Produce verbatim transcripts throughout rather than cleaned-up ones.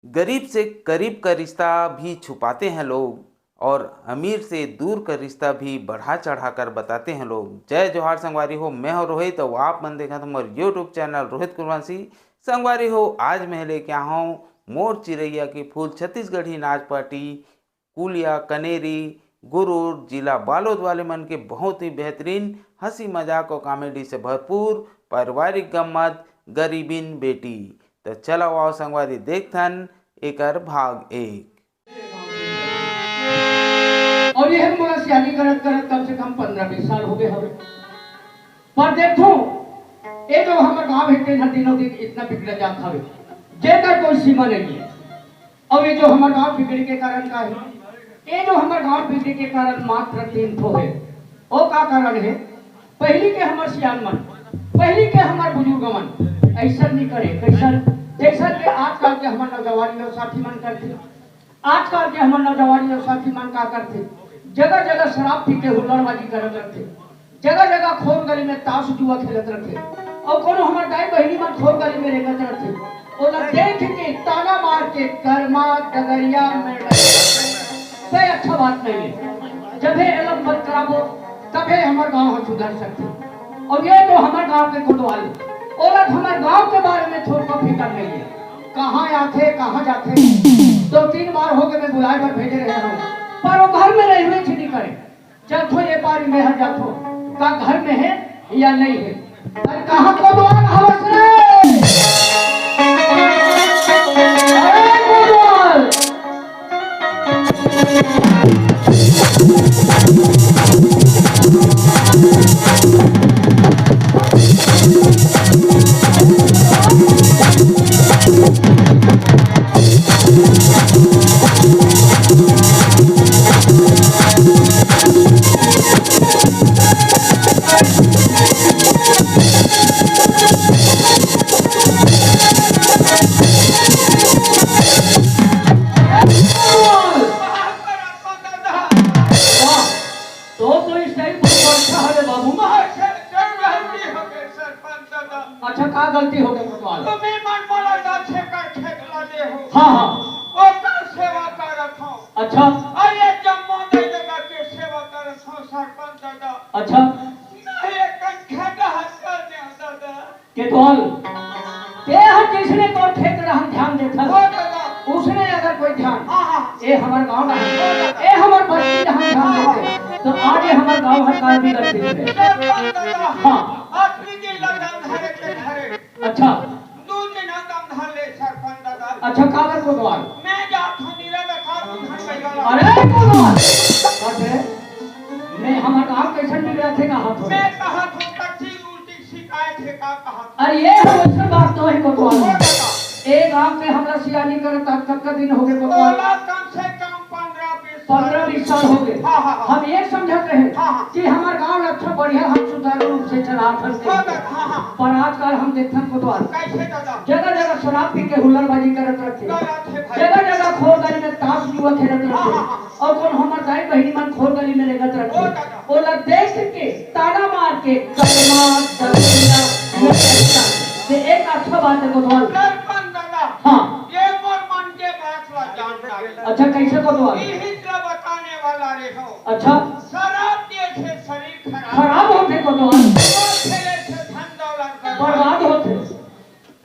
गरीब से करीब का रिश्ता भी छुपाते हैं लोग और अमीर से दूर का रिश्ता भी बढ़ा चढ़ा कर बताते हैं लोग। जय जोहार संगवारी हो, मैं हूं रोहित और आप मन देखत हो मोर YouTube चैनल रोहित कुरवंशी। संगवारी हो, आज मैं लेके आया हूँ मोर चिरैया के फूल छत्तीसगढ़ी नाच पार्टी कुलिया, कनेरी, गुरूर, जिला बालोद वाले मन के बहुत ही बेहतरीन हंसी मजाक और कॉमेडी से भरपूर पारिवारिक गम्मत गरीबिन बेटी। तो चलो आओ संगवारी, देखथन एकर भाग एक। और ये हम मोला सियानी करत करत कम से कम पंद्रह बीस साल हो गए हवे। पर देखो, ये जो हमर गांव है, तेन ह दिनों दिन इतना बिगड़ जात हवे, जेकर कोई सीमा नहीं है। और ये जो हमर गांव बिगड़े के कारण का है, ये जो हमर गांव बिगड़े के कारण मात्र तीन ठो है। वो का कारण है? पहली के हमर सियान मन, पहली के हमर बुजुर्ग मन ऐसा नहीं करे, कैसन जैसा के आजकल के हमर नौजवान और साथी मन करते। आजकल के हमर नौजवान और साथी मन का करते, जगह जगह शराब पी के हुल्लड़बाजी करत रखते, जगह जगह खोर गली में ताश जुआ खेलत रखते, और कोनो हमर दाई बहिनी मन खोर गली में रेंगत रखते, ओला देख के ताना मार के कर्मा डगरिया में बे अच्छा बात नहीं है। जब ये अलग मत कराबो, तबे हमर गांव हम सुधर सकते। और ये तो हमर गांव के कोतवाल, औरत हमर गांव के बारे में थोड़ा फिकर नहीं है। कहाँ आथे, कहाँ जाथे? दो तीन बार हो गए, मैं बुलाए बर भेजे रहे हूँ, पर वो घर में रहे हुए नहीं करे। जाथो ये पारी में हर जाथो, का घर में है या नहीं है? अरे कहाँ कोतवाल हवस रे? अरे कोतवाल! तो, तो इस टाइम बहुत अच्छा है बाबू। अच्छा, क्या गलती हो गई कोतवाल? हाँ, हाँ। अच्छा। अच्छा। केतवाल, ते हर जिसने तो खेत रहन ध्यान देथस, उसने अगर कोई ध्यान, हाँ, हाँ। ए हमर गांव रहन, ए हमर बस्ती रहन ध्यान देथे, तो आज ये हमर गांव हर काल भी करते थे। हाँ। अच्छा। अच्छा, काबर कोतवाल? अरे कोतवाल, अरे, मैं हमर गांव कैसन बिगड़त हे कहा थो? अरे ये हो, ऐसे बात तो है कोतवाल। ए गांव के हमरा सियानी करत आज कतका दिन हो गए कोतवाल? पंद्रह बीस साल हो गए। हाँ, हाँ, हाँ। हम ये समझत रहे हाँ, हाँ। कि हमर गांव अच्छा बढ़िया हम सुचारू रूप से चलात हन। हाँ, हाँ, हाँ। पर आजकल हम देखथन कोतवाल। कैसे दादा? जगह जगह शराब पी के हुल्लड़बाजी करत रखथे। जगह जगह खोर गली में ताश जुआ खेलत रखथे। हाँ, हाँ, हाँ। और कौन हमर दाई बहिनी मन खोर गली में रेंगत रखथे। ओला देख के, ताना मार के, कदमा, दरमिया, ये करता। ये एक अच्छा बात है कोतवाल। सरपंच दादा, हाँ। ये मोर मन के बात ला जान डारे। अच्छा, कैसे कोतवाल? इही ला बताने वाला रे हो। अच्छा। शराब पिए से शरीर खराब। खराब होथे कोतवाल। जुआ खेले से धन दौलत बर्बाद। बर्बाद होथे।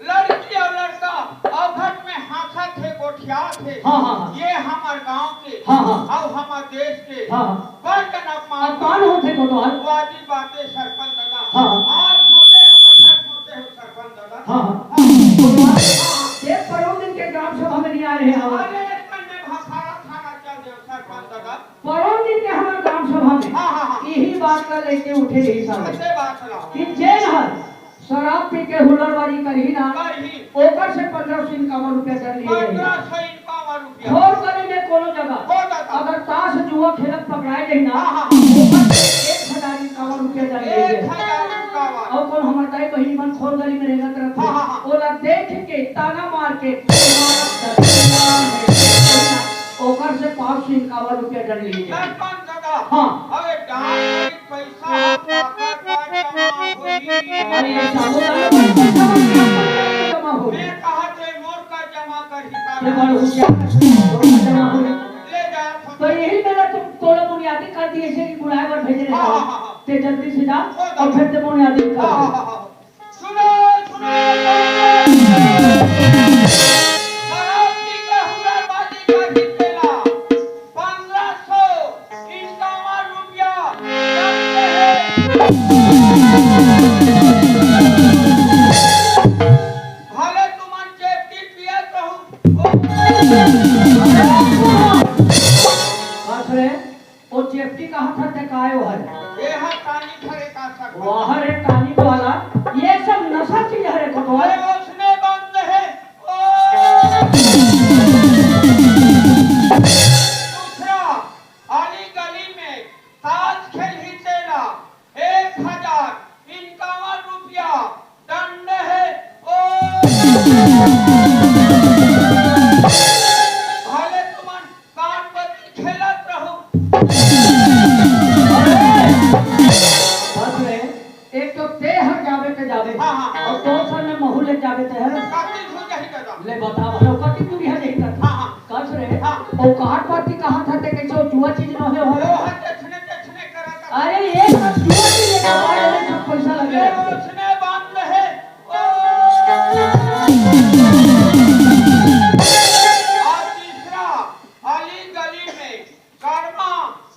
लड़की और लड़का अवघट में हांकत हे, गोठियात हे। हाँ, हाँ, हाँ। ये हमर गांव के हाँ, हाँ। और हमर देश के हाँ, हाँ। बड़ कन अपमान। अपमान होथे कोतवाल। वाजिब बात हे सरपंच दादा। हाँ, हाँ। आज सोचे हो, बैठक सोचे हो सरपंच दादा। हाँ, हाँ। हाँ। कोतवाल, हाँ, हाँ। ये परोन दिन के ग्राम सभा में नहीं आए हैं आप। अरे, इतने में भखारा थाना चल जाओ सरपंच दादा। परोन दिन के हमर ग्राम सभा में हाँ, हाँ, हाँ। यही बात ला लेके उठे रही साहब। कैसे बात रहा? कि जेन हर शराब पी के हुल्लड़बाजी करही ना, करही। ओकर से पंद्रह सौ इक्यावन रुपया दंड लिए जाही। पंद्रह सौ इक्यावन रुपया। खोर गली में कोनो जगह हो दादा। अगर ताश जुआ खेलत पकड़ाए जाही ना, हाँ, हाँ। ओकर से एक हजार इक्यावन रुपया दंड लिए जाही। एक हजार इक्यावन। और कौन हमर दाई बहिनी मन खोर गली में रेंगत रखथे, हाँ, हाँ, हाँ। ओला देख के ताना मार के ओकर से पाँच सौ इक्यावन रुपया दंड लिए जाही। सरपंच दादा, हाँ। अरे डांड पैसा ह काकर का जमा होही? अरे, ये साबुदाना का पैसा ह काकर का जमा होही? मैं कहा थे मोर का जमा कर ये बड़ हुसियार। ले जा। तो यही मेरा तुम तोला बुनियादी कर दिए, इसे बुलाए बर भेजे रहे। हाँ, हाँ, हाँ, हाँ। ते जल्दी से जा। हाँ, और फिर ते बुनियादी कर। हाँ, हाँ, हाँ। सुनो, सुनो, सुनो। शराब पी के हुड़ाबाजी का जितेला। पन्द्रह सौ इक्यावन रुपया दंड है। भले तुमन जेब टिप पियत रहू। बाप रे, ओ जेब टिप कहाँ था ते काय ओ हरे? ये हा टानिक हरे का सक। वाह रे टानिक वाला, ये सब नशा चीज हरे कोतवाल। ये उसमें बंद है। ओ। दूसरा, अली गली में ताश खेलही तेला एक हजार इक्यावन रुपया दंड है। ओ। भले तुमन काट बदल खेलत रहो। बस रे, एक तो ते हर जाबे ते जाबे, हाँ, हाँ। और तोर संग में महू ले जाबे ते हर। काटी हो जाही दादा। ले बता, भलो कति दूरी है नहीं करता। हाँ, हाँ। कस रे? हाँ। औकात पाती कहाँ था ते कैसे जुआ चीज न हो, हो? वो हर देखने, देखने करा था। अरे, ये सब जुआ चीज है, हमारे में सब पैसा लगे ये रहते। उसने बांध है। ओ। और तीसरा, अली गली में कर्मा,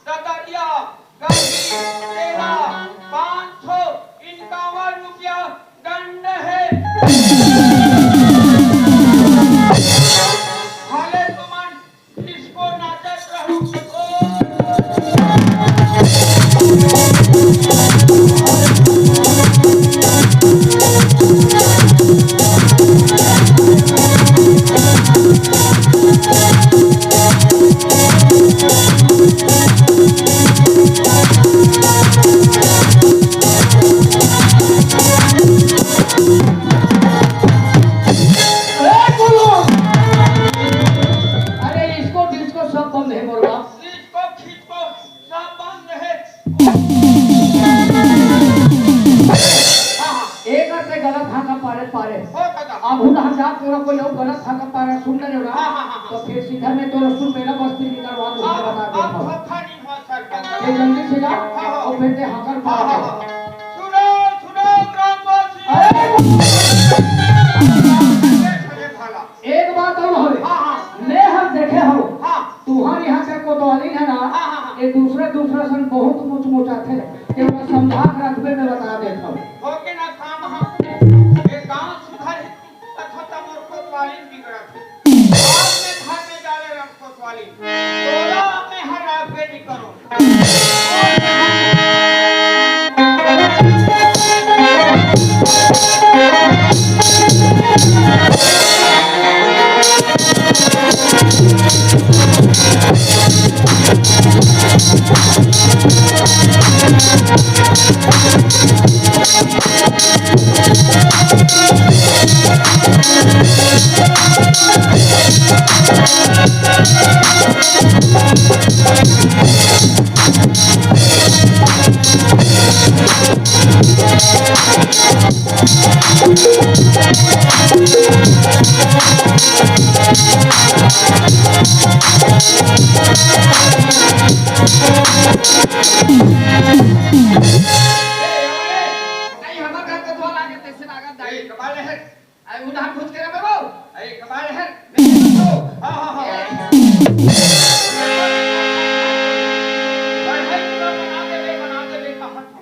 ददरिया, गंगी, तेरा, पाँच सौ इक्यावन रुपया दंड है। भले तुमन डिस्को नाचत रहू। अरे, इसको डिस्को सब बंद है, मोरवा। डिस्को खिचको सब बंद है। हाँ, हाँ। एक अर ते गलत हाँका पारे, पारे। हो दादा। अब हम जात तोरा कोई और गलत हाँका पारे सुन ले रहा। हाँ, हाँ, हाँ, हाँ। तो फिर सीधा मैं तोरा सुन मेरा बस्ती निकलवा दूँ, आप, बता दे आप। धोखा नहीं हो सर, ये जल्दी से जा हाँ, हाँ। और फिर ते हाँका हाँ, पारे। हाँ, हाँ। सुनो, सुनो, ग्रामवासी। अरे! अरे, भला। एक बात और हवे। हाँ, हाँ। मैं हम देखे हो। हाँ। तुहार यहाँ के कोतवाली है ना, हाँ, हाँ, हाँ। ये दूसरा, दूसरा सन बहुत मुचमुचाथे। ये ओला समझा के रखबे, मैं बता देत हूँ। होके ना काम हम। ये गांव सुधर ही, तथा त मोर कोतवाली बिगड़त है। बाद में घर में जाले रख कोतवाली। तोला में हर रखबे नहीं करो। नहीं, हमर घर के धोआ लागे, तैसे लागत दाई। ए, कपाल है। आई उधार घुस के रहे बाबू। ए, कपाल है। नहीं, तो। हाँ, हाँ, हाँ। ए। बढ़िया पूरा बना देबे, बना देबे, कहा था।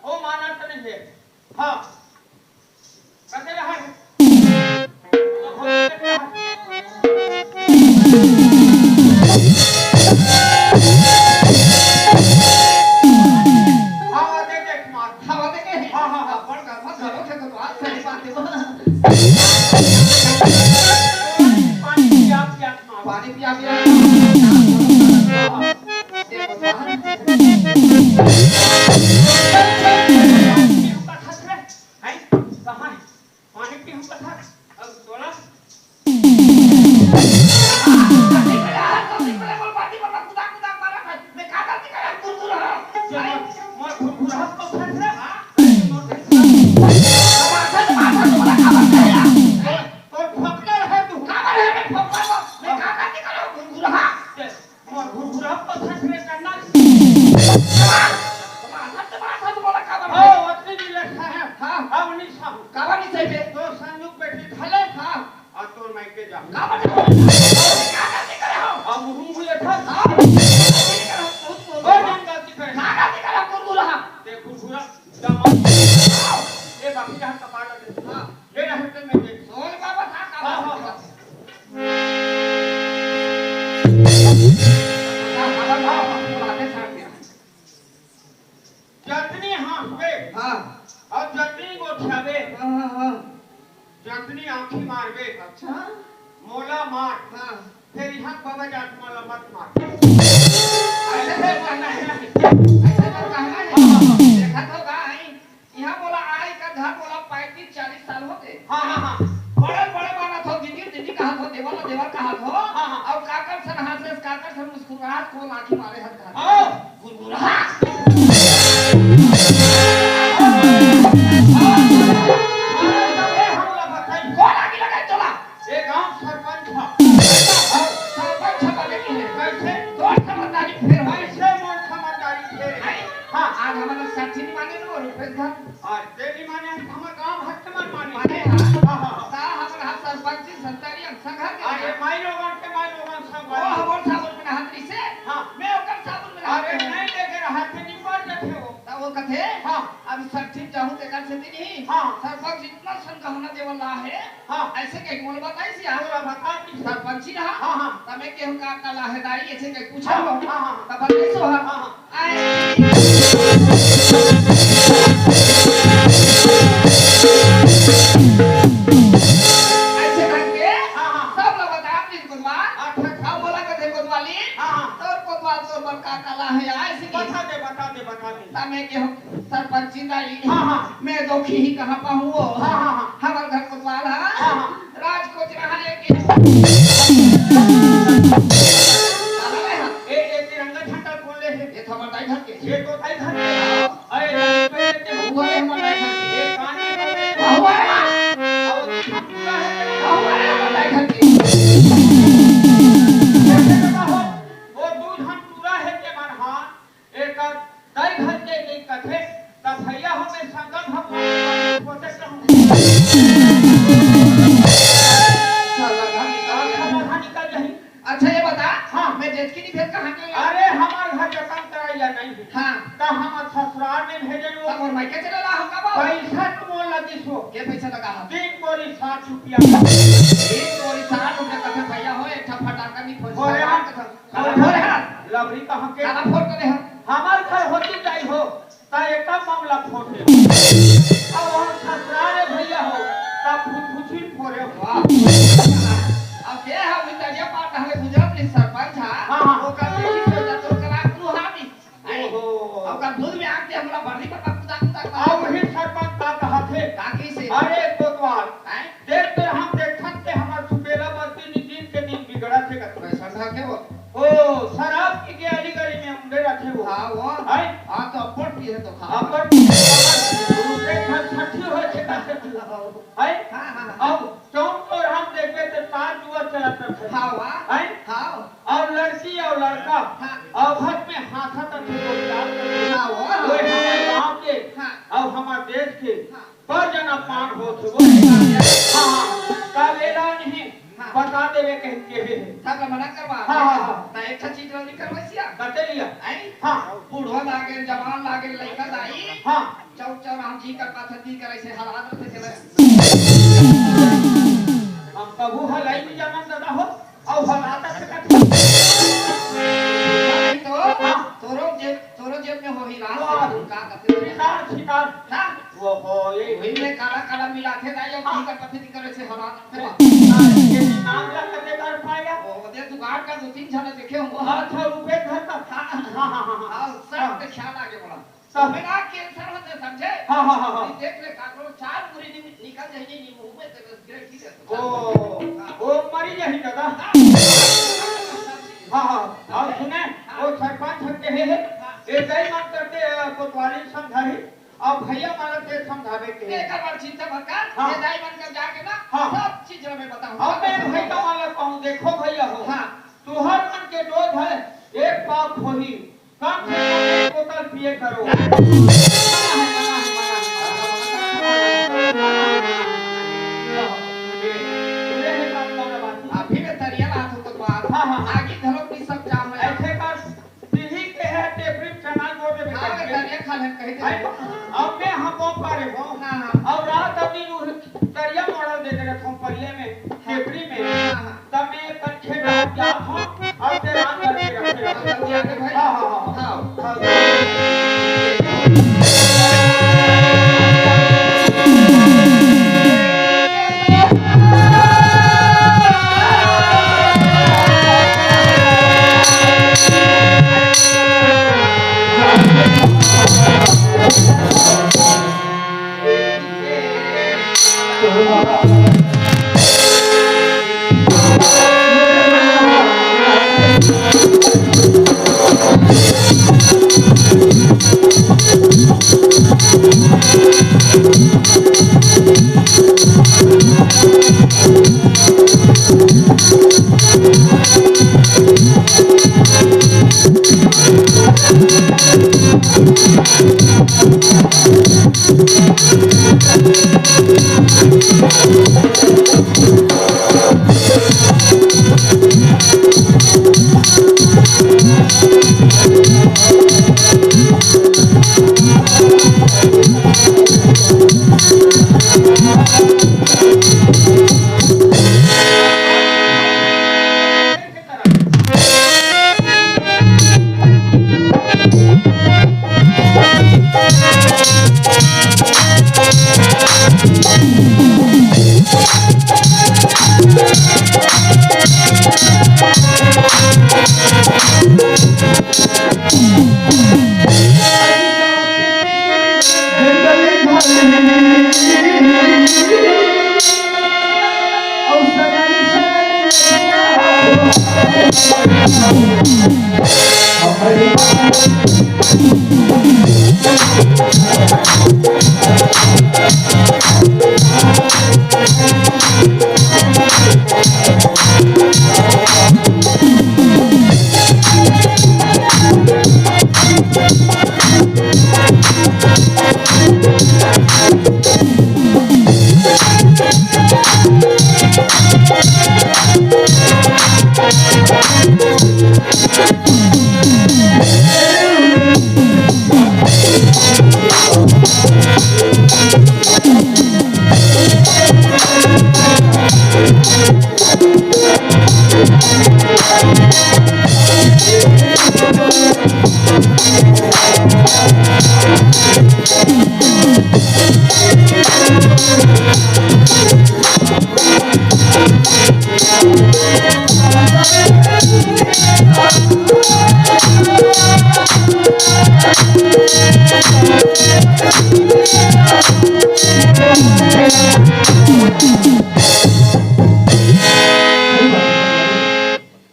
ओ, माना तो नहीं है। हाँ। कते रहा है? हवा दे दे मार। हवा दे के? हाँ, हाँ, हाँ। अपन घर में घरों के तो बात सही बात है। पानी पिया, पिया मार। पानी पिया, पिया। हाँ, हाँ। देखो, हाँ। हैं? कहाँ है? पानी पीहूं कथा। अब तोला। मोर, मोर फुरफुरा को फंस रहा। तोर, तोर फकलर है तू। का बता? का गलती करे हो? अब मुंह मुंह लेखा। का गलती करे हो? बहुत बोल ओ, रहा। का गलती करे? का गलती करे हो, कुरकुरा? ते कुरकुरा, दमा। ए, बाकी जहाँ कपाल लगे। हाँ। ये रहते में ये। सोल बाबा था, का हाँ, हाँ, बात हाँ। करते? का, का, का, का, का, का, का, का, जतनी हाँसबे हाँ। अउ जतनी गोठियाबे, हाँ, हाँ, हाँ। जतनी आँखी मारबे, अच्छा। मोला मार। हाँ। फेर इहाँ बाबा जात मोला मत मार। ऐसे तो कहना है। ऐसे तो कहना है। हाँ, हाँ, हाँ। देखत हो का, आई? इहाँ मोला आय का घर मोला पैंतीस चालीस साल हो गए। हाँ, हाँ, हाँ। बड़े, बड़े मानत हो, दीदी, दीदी कहत हो, देवर, देवर कहत हो। हाँ, हाँ। अउ काकर सन हाँसेस, काकर सन मुस्कुराहट, कोन आँखी मारे हन कहत हो। हाँ। गुरगुरा। अरे, तबे हमला बताई। कोन आँखी लगाई तोला? ए गांव सरपंच ह। सरपंच ह बने के हे। कैसे? तोर समझदारी फेर होई। कैसे मोर समझदारी फेर? आई। हाँ। आज हमन ला साठी नहीं माने न, रुपेश घर। आज ते नहीं माने, हमर गांव भर के मन माने। माने, हाँ। हाँ, हाँ, हाँ। ता हमर हाथ सरपंच जी संतारी हम संघर के अरे, माई लोगन के माई लोगन संग ओ, माने। हमर साबुन में नहात रही से। हाँ। मैं ओकर साबुन में नहात अरे, हूँ। नहीं लेके रहा थे, निपर जाते हो। ता वो कथे, हाँ। अब साठी जाहूँ तेकर से नहीं। हाँ। सरपंच इतना सन गहना देवल ला है। हाँ। ऐसे कहीं मोला बताई सी, हाँ। पूरा बता दी। सरपंची रहा। हाँ, हाँ। तब मैं केहू का, का ला है दाई, ऐसे कहीं पूछा हाँ, हो। हाँ, हाँ। तब बताई सो, हाँ। हाँ, हाँ। आए। ऐसे करके हाँ, हाँ। सब लोग बता दी कोतवाल। अच्छा, अच्छा। अब बोला कथे कोतवाली। हाँ, हाँ। तोर कोतवाल तोर बर का, का ला है, ऐसे की। बता दे, बता दे, बता दे। तब मैं केहू सरपंची दाई, हाँ, हाँ। मैं दोखी ही कहाँ पाहूँ वो? हाँ, हाँ, हाँ। हमर घर कोतवाल है। हाँ, हाँ। राजकोच रहा लेके। ए, ए, तिरंगा झंडा कौन ले है? ये तो हमर दाई घर के। ये तो दाई घर के। अरे, ये तो हमर दाई घर के। ये कहानी कर रहे हैं। हुआ है। और हम पूरा है। हुआ है, हमर दाई घर के। कैसे करता हो? वो दूध हम पूरा है के मन, हाँ। एकर दाई घर के के कथे, त भैया हमें संगत हम होते रहूं। साला घर निकाल दे। साला घर निकल जाही। अच्छा, ये बता, हाँ। मैं जेठकी नहीं भेज कहाँ के? अरे, हमार घर जतन तरैया नहीं है। हाँ। त हम ससुराल में भेजे वो। तब और मायके चले ला, हम कब आओ? पैसा तो मोल लगिस हो। के पैसा लगा है? तीन बोरी साठ रुपया। तीन बोरी साठ रुपया कथे भैया हो, एक ठा फटाका नहीं फोड़। बोले हाँ। कसम। काला फोरे हस? लबरी कहाँ के? काला फोर करे हस? हमार घर होती जाई हो, ता एका मामला फोटे। अब हम ससुराल रे भैया हो, ता फुसफुसी फोरे हो। वाह। अब ये हम इंटरिया पार रहले गुजरात के सरपंच हा, हाँ, हाँ। ओकर देखी से तो कला तू हावी। ओहो। अब का दूध में आके हमरा बर्री पर कुदा कुदा अब भी सरपंच का कहा थे। का कैसे? अरे कोतवाल, हैं? देख के हम देखत के हमर सुबेला बस्ती नी दिन के दिन बिगड़त हे कतको। वैसा ना के बोल। ओ, शराब पी के अली गली में उंडे रखे वो। हाँ, वो। हैं? हाँ, तो अब्बड़ पी है तो खा। अब्बड़ पी है तो खा। रुपये खा छठी हो छे का से। हाँ, हाँ, हाँ। अब चौक पर हम देखबे तो तार जुआ चलत रखे। हाँ, वाह। हैं? हाँ। और लड़की और लड़का हाँ। और घर में हाथा तक वो डाल कर हाँ, वाह। वो हमारे गांव के हाँ। और हमारे देश के हाँ। बड़ जन अपमान होत हे वो। हाँ, हाँ। का लेला नहीं, हाँ। बता देवे कह के हे। सब ला मना करवा। हाँ, हाँ, हाँ। त एक ठा चीज ला निकलवा सिया। कटे लिया। आई? हाँ। बूढ़ो लागे, जवान लागे, लइका दाई। हाँ। चौक चौराहा जी कर पाथर जी कर ऐसे हालात रथे चले। हम कभू हलाई नहीं जानन दादा हो। अउ हलाता से कथे। नहीं तो, हाँ। तोरो जेब, तोरो जेब में होही लाल वाह। से का कथे? सितार, सितार। हाँ। वो हो, ये वही में काला, काला मिलाथे दाई, अउ हाँ। ठीक है, पत्थर निकले से हलाता से। हाँ, ये नाम ला कते कर पाया? वो दे जुगाड़ का दो तीन झन देखे हूँ। अच्छा, रुपये घर का। हाँ, हाँ, हाँ, हाँ। हाँ, सब हाँ। के ख्याल आगे बोला। सब। बिना कैंसर होते समझे? हाँ, हाँ, हाँ, हाँ। नहीं देख ले, काकरो चार मुरी नि-, निकल जाएगी, ये मुंह में से बस गिरे की दे। ओ, हाँ। ओ मरी जाही दादा। हाँ। हाँ, हाँ। और सुने, हाँ। वो सरपंच हट के हे, हे। हाँ। ए दई मत करते, अ, कोतवाली समझाही, और भैया मारा ते समझावे के। एकर बार चिंता मत कर, हाँ। ए दई मन कर जाके ना, हाँ। सब चीज ला मैं बताऊँ। अब मैं भैया वाला कहूँ, देखो भैया हो, हाँ। तुहर मन के डोज है, एक पाव खोही, कम से कम एक बोतल पिए करो। मना है, मना है, मना है, मना है। अभी मैं तरिया लात हूँ तो बात। हाँ, हाँ, हाँ। आगे घलो की सब जाम है। ऐसे कर, सीढ़ी के है, टेपरी में चना जोर देबे हाँ, करके। मैं तरिया खा ले, कही दे। आई, अब मैं हाँ पो पा रहे हो। हाँ, हाँ। और रात अभी नू तरिया मॉडल दे दे रहे हो, पल्ले में, हाँ। टेपरी में। हाँ, हाँ। तब मैं कल खेत आ गया हूँ, और तेरा करके रखे रहो। हाँ, हाँ, हाँ। हाँ, हाँ, हाँ। हाँ।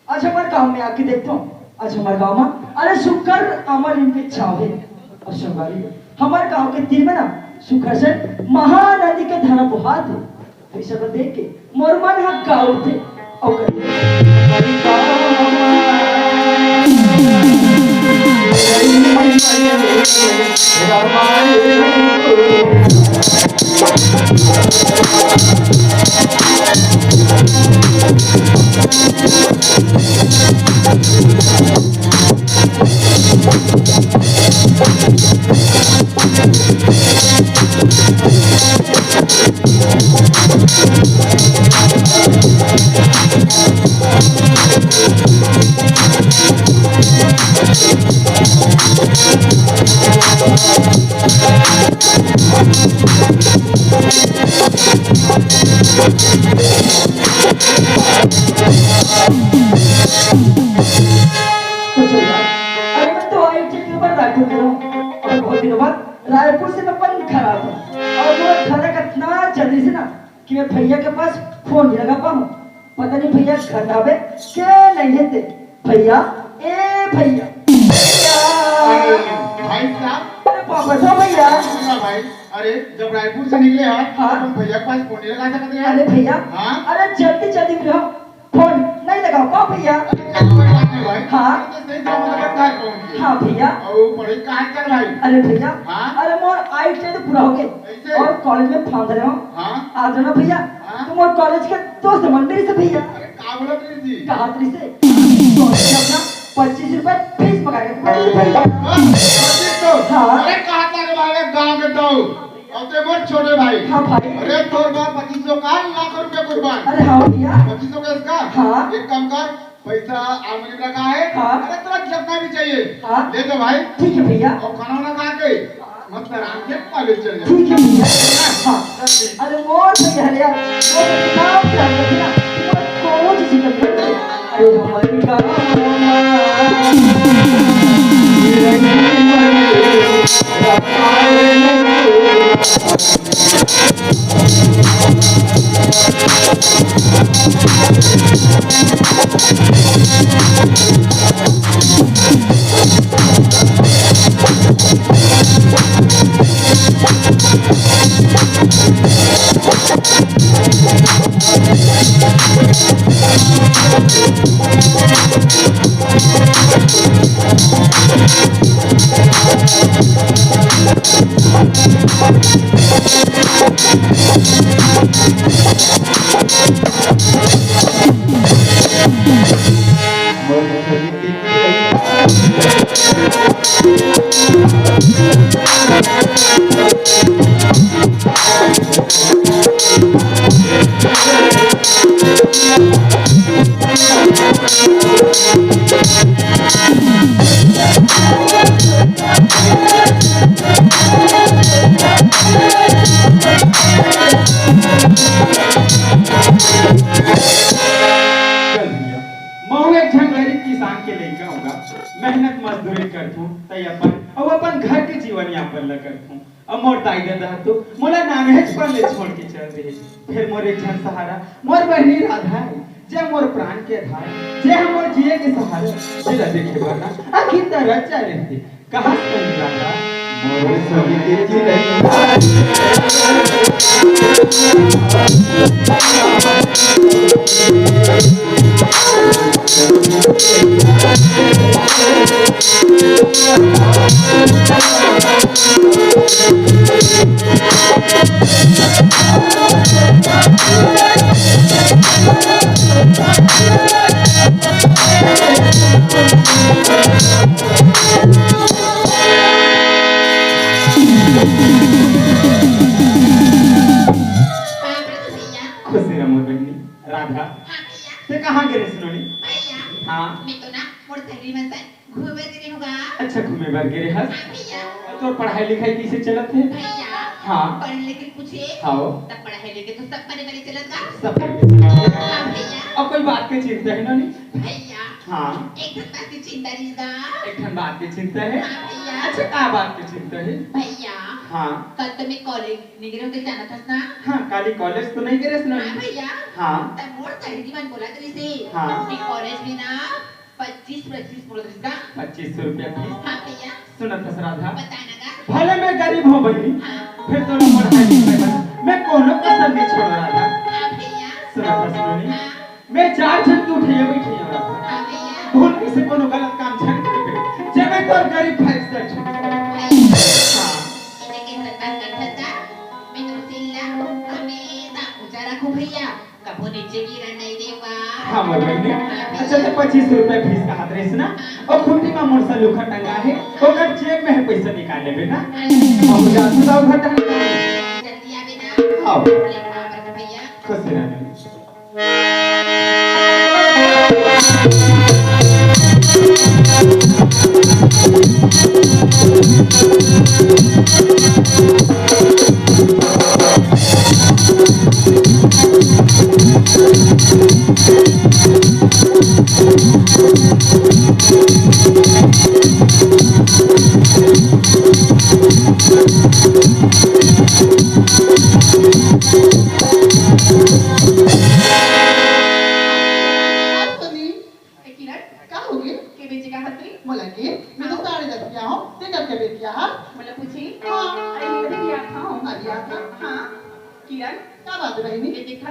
आज हमर गांव में आके देखथव, आज हमर गांव में, अरे, सुग्घर आमा नीम के छांव हे। अउ संगवारी, हमर गांव के तीर में ना सुग्घर से महानदी के धारा बोहात हे। अइसन ल देख के मोर मन ह गांव उठथे। अउ कहिथे, तो चल यार, अरे, मैं तो आई थे, एक बार रायपुर के रहूं, और बहुत दिनों बाद रायपुर से मैं अपन घर आता हूँ। और वो घर का इतना जल्दी से ना कि मैं भैया के पास फोन नहीं लगा पाऊँ। पता नहीं भैया घर में आवे के नहीं है ते। भैया, ए भैया, भैया। अरे भाई साहब। अरे पापा, तो भैया। सुना भाई, अरे जब रायपुर से निकले हैं, हाँ। तो तुम भैया के पास फोन नहीं लगा सकते हैं? अरे भैया, हाँ? अरे जल्दी जल्दी मिलो, फोन नहीं लगाओ का भैया? अरे, क्या कोई बात नहीं भाई। हाँ। अरे, तो सही सलामत घर पहुंच गए। हाँ भैया। और पढ़ाई कहाँ चल भाई? अरे भैया, हाँ? अरे मोर आई टी आई तो पूरा हो गए। कैसे? और कॉलेज में फॉर्म भरे हो। हाँ। आ जाना भैया। हाँ। तो मोर कॉलेज के दोस्त मन रहिस हे भैया। अरे का बोलत रहिस जी? कहा रहिस हे, तो अपना पच्चीस रुपया फीस मंगाए के पड़ही भैया। हाँ, पच्चीस सौ? हाँ। अरे कहा था रे भाई, गाँव के दऊ। अउ ते मोर छोटे भाई। हाँ भाई। अरे तोर बर पच्चीस सौ का, लाख रुपया कुर्बान। अरे हाँ भैया। पच्चीस सौ का इसका? हाँ। एक काम कर, पैसा आलमारी में रखा है। हाँ। अरे तेरा जितना भी चाहिए, हाँ। ले जा भाई। ठीक है भैया। अउ खाना वाना खा के मस्त आराम से कॉलेज चले जा। ठीक है भैया। हाँ। अरे मोर भैया, अरे यार, मोर किताब ध्यान रखना, मोर कोनो चीज की कमी नहीं। अरे हमारी गाँव चल भैया, महू एक झन गरीब किसान के लइका हँव गा, मेहनत मजदूरी करथँव, तई अपन अउ अपन घर के जीवन यापन ल करथँव। अउ मोर दाई ददा ह तो मोला नानहेच पन ले छोड़ के चल दे हे। फेर मोर एक झन सहारा, मोर बहिनी राधा हे, जे मोर प्राण के आधार, जे ह मोर जिए के सहारा, जेला देखे बर ना आँखी तरस जाए रहिथे। कहाँ से मिला था मोर सबके चिरैया? खुशी रह मोर बहिनी। राधा, हाँ भैया। ते कहाँ गे रहिस नोनी? भैया, हाँ। मैं तो ना मोर सहेली मन संग घूमे गे रेहेंव गा। अच्छा, घूमे बर गे रेहस? हाँ भैया। अउ तोर पढ़ाई लिखाई कइसे चलत हे? भैया, हाँ। पढ़े लिखे कुछ हे? हाँ। तब पढ़ाई लिखे तो सब बने बने चलत गा। सब बने चलत हे। हाँ भैया। अउ कोई बात के चिंता हे नोनी? भैया, हाँ। एक ठन बात के चिंता रहिस गा। एक ठन बात के चिंता हे? हाँ भैया। अच्छा, का बात के चिंता हे? भैया, हाँ। कल तो मैं कॉलेज नइ गे रेहेंव, जानत हस ना? हाँ, काली कॉलेज तो नइ गे रेहेस ना? हाँ भैया। हाँ। त मोर सहेली मन बोलत रहिस हे, हाँ। कि कॉलेज में ना पच्चीस पच्चीस बोलत रहिस गा। पच्चीस सौ रुपया फीस। हाँ भैया। सुनत हस राधा? बताए ना गा। भले मैं गरीब हँव बहिनी, हाँ। फेर तोला पढ़ाई लिखाई बर मैं कोनो कसर नइ छोड़ँव राधा। हाँ भैया। सुनत हस नोनी? हाँ। मैं चार झन के उठइया बइठइया रहिथँव। हाँ भैया। भूल कइसे कोनो गलत काम झन करबे, जेमे तोर गरीब भाई से छूट जाए। भैया। हाँ। इने के हरकत करथस का? मैं तो सिल्ला हमेशा ऊँचा रखहूँ भैया, कभू नीचे गिरन नइ देवँव। हाँ, मोर बहिनी। हाँ भैया। अच्छा, ते पच्चीस सौ रुपया फीस कहत रहिस ना, हाँ। ओ खूँटी म मोर सलूखा टंगा हे, ओकर जेब में हे, पइसा निकाल लेबे ना। हाँ। हम जाथन त घर टंगा। जल्दी आबे ना। हाँ। ले, हाँ, बस भैया। खुश रह। ए किरण, का होगे? के बेर जगा हस रे? मोला के? मैं तो साढ़े दस किया हँव, ते कब के बेर किया हस? मोला पूछे? हाँ। अरे, अभी भी आत हँव। अभी आत हस? हाँ। किरण, का बात हे बहिनी? ये देख,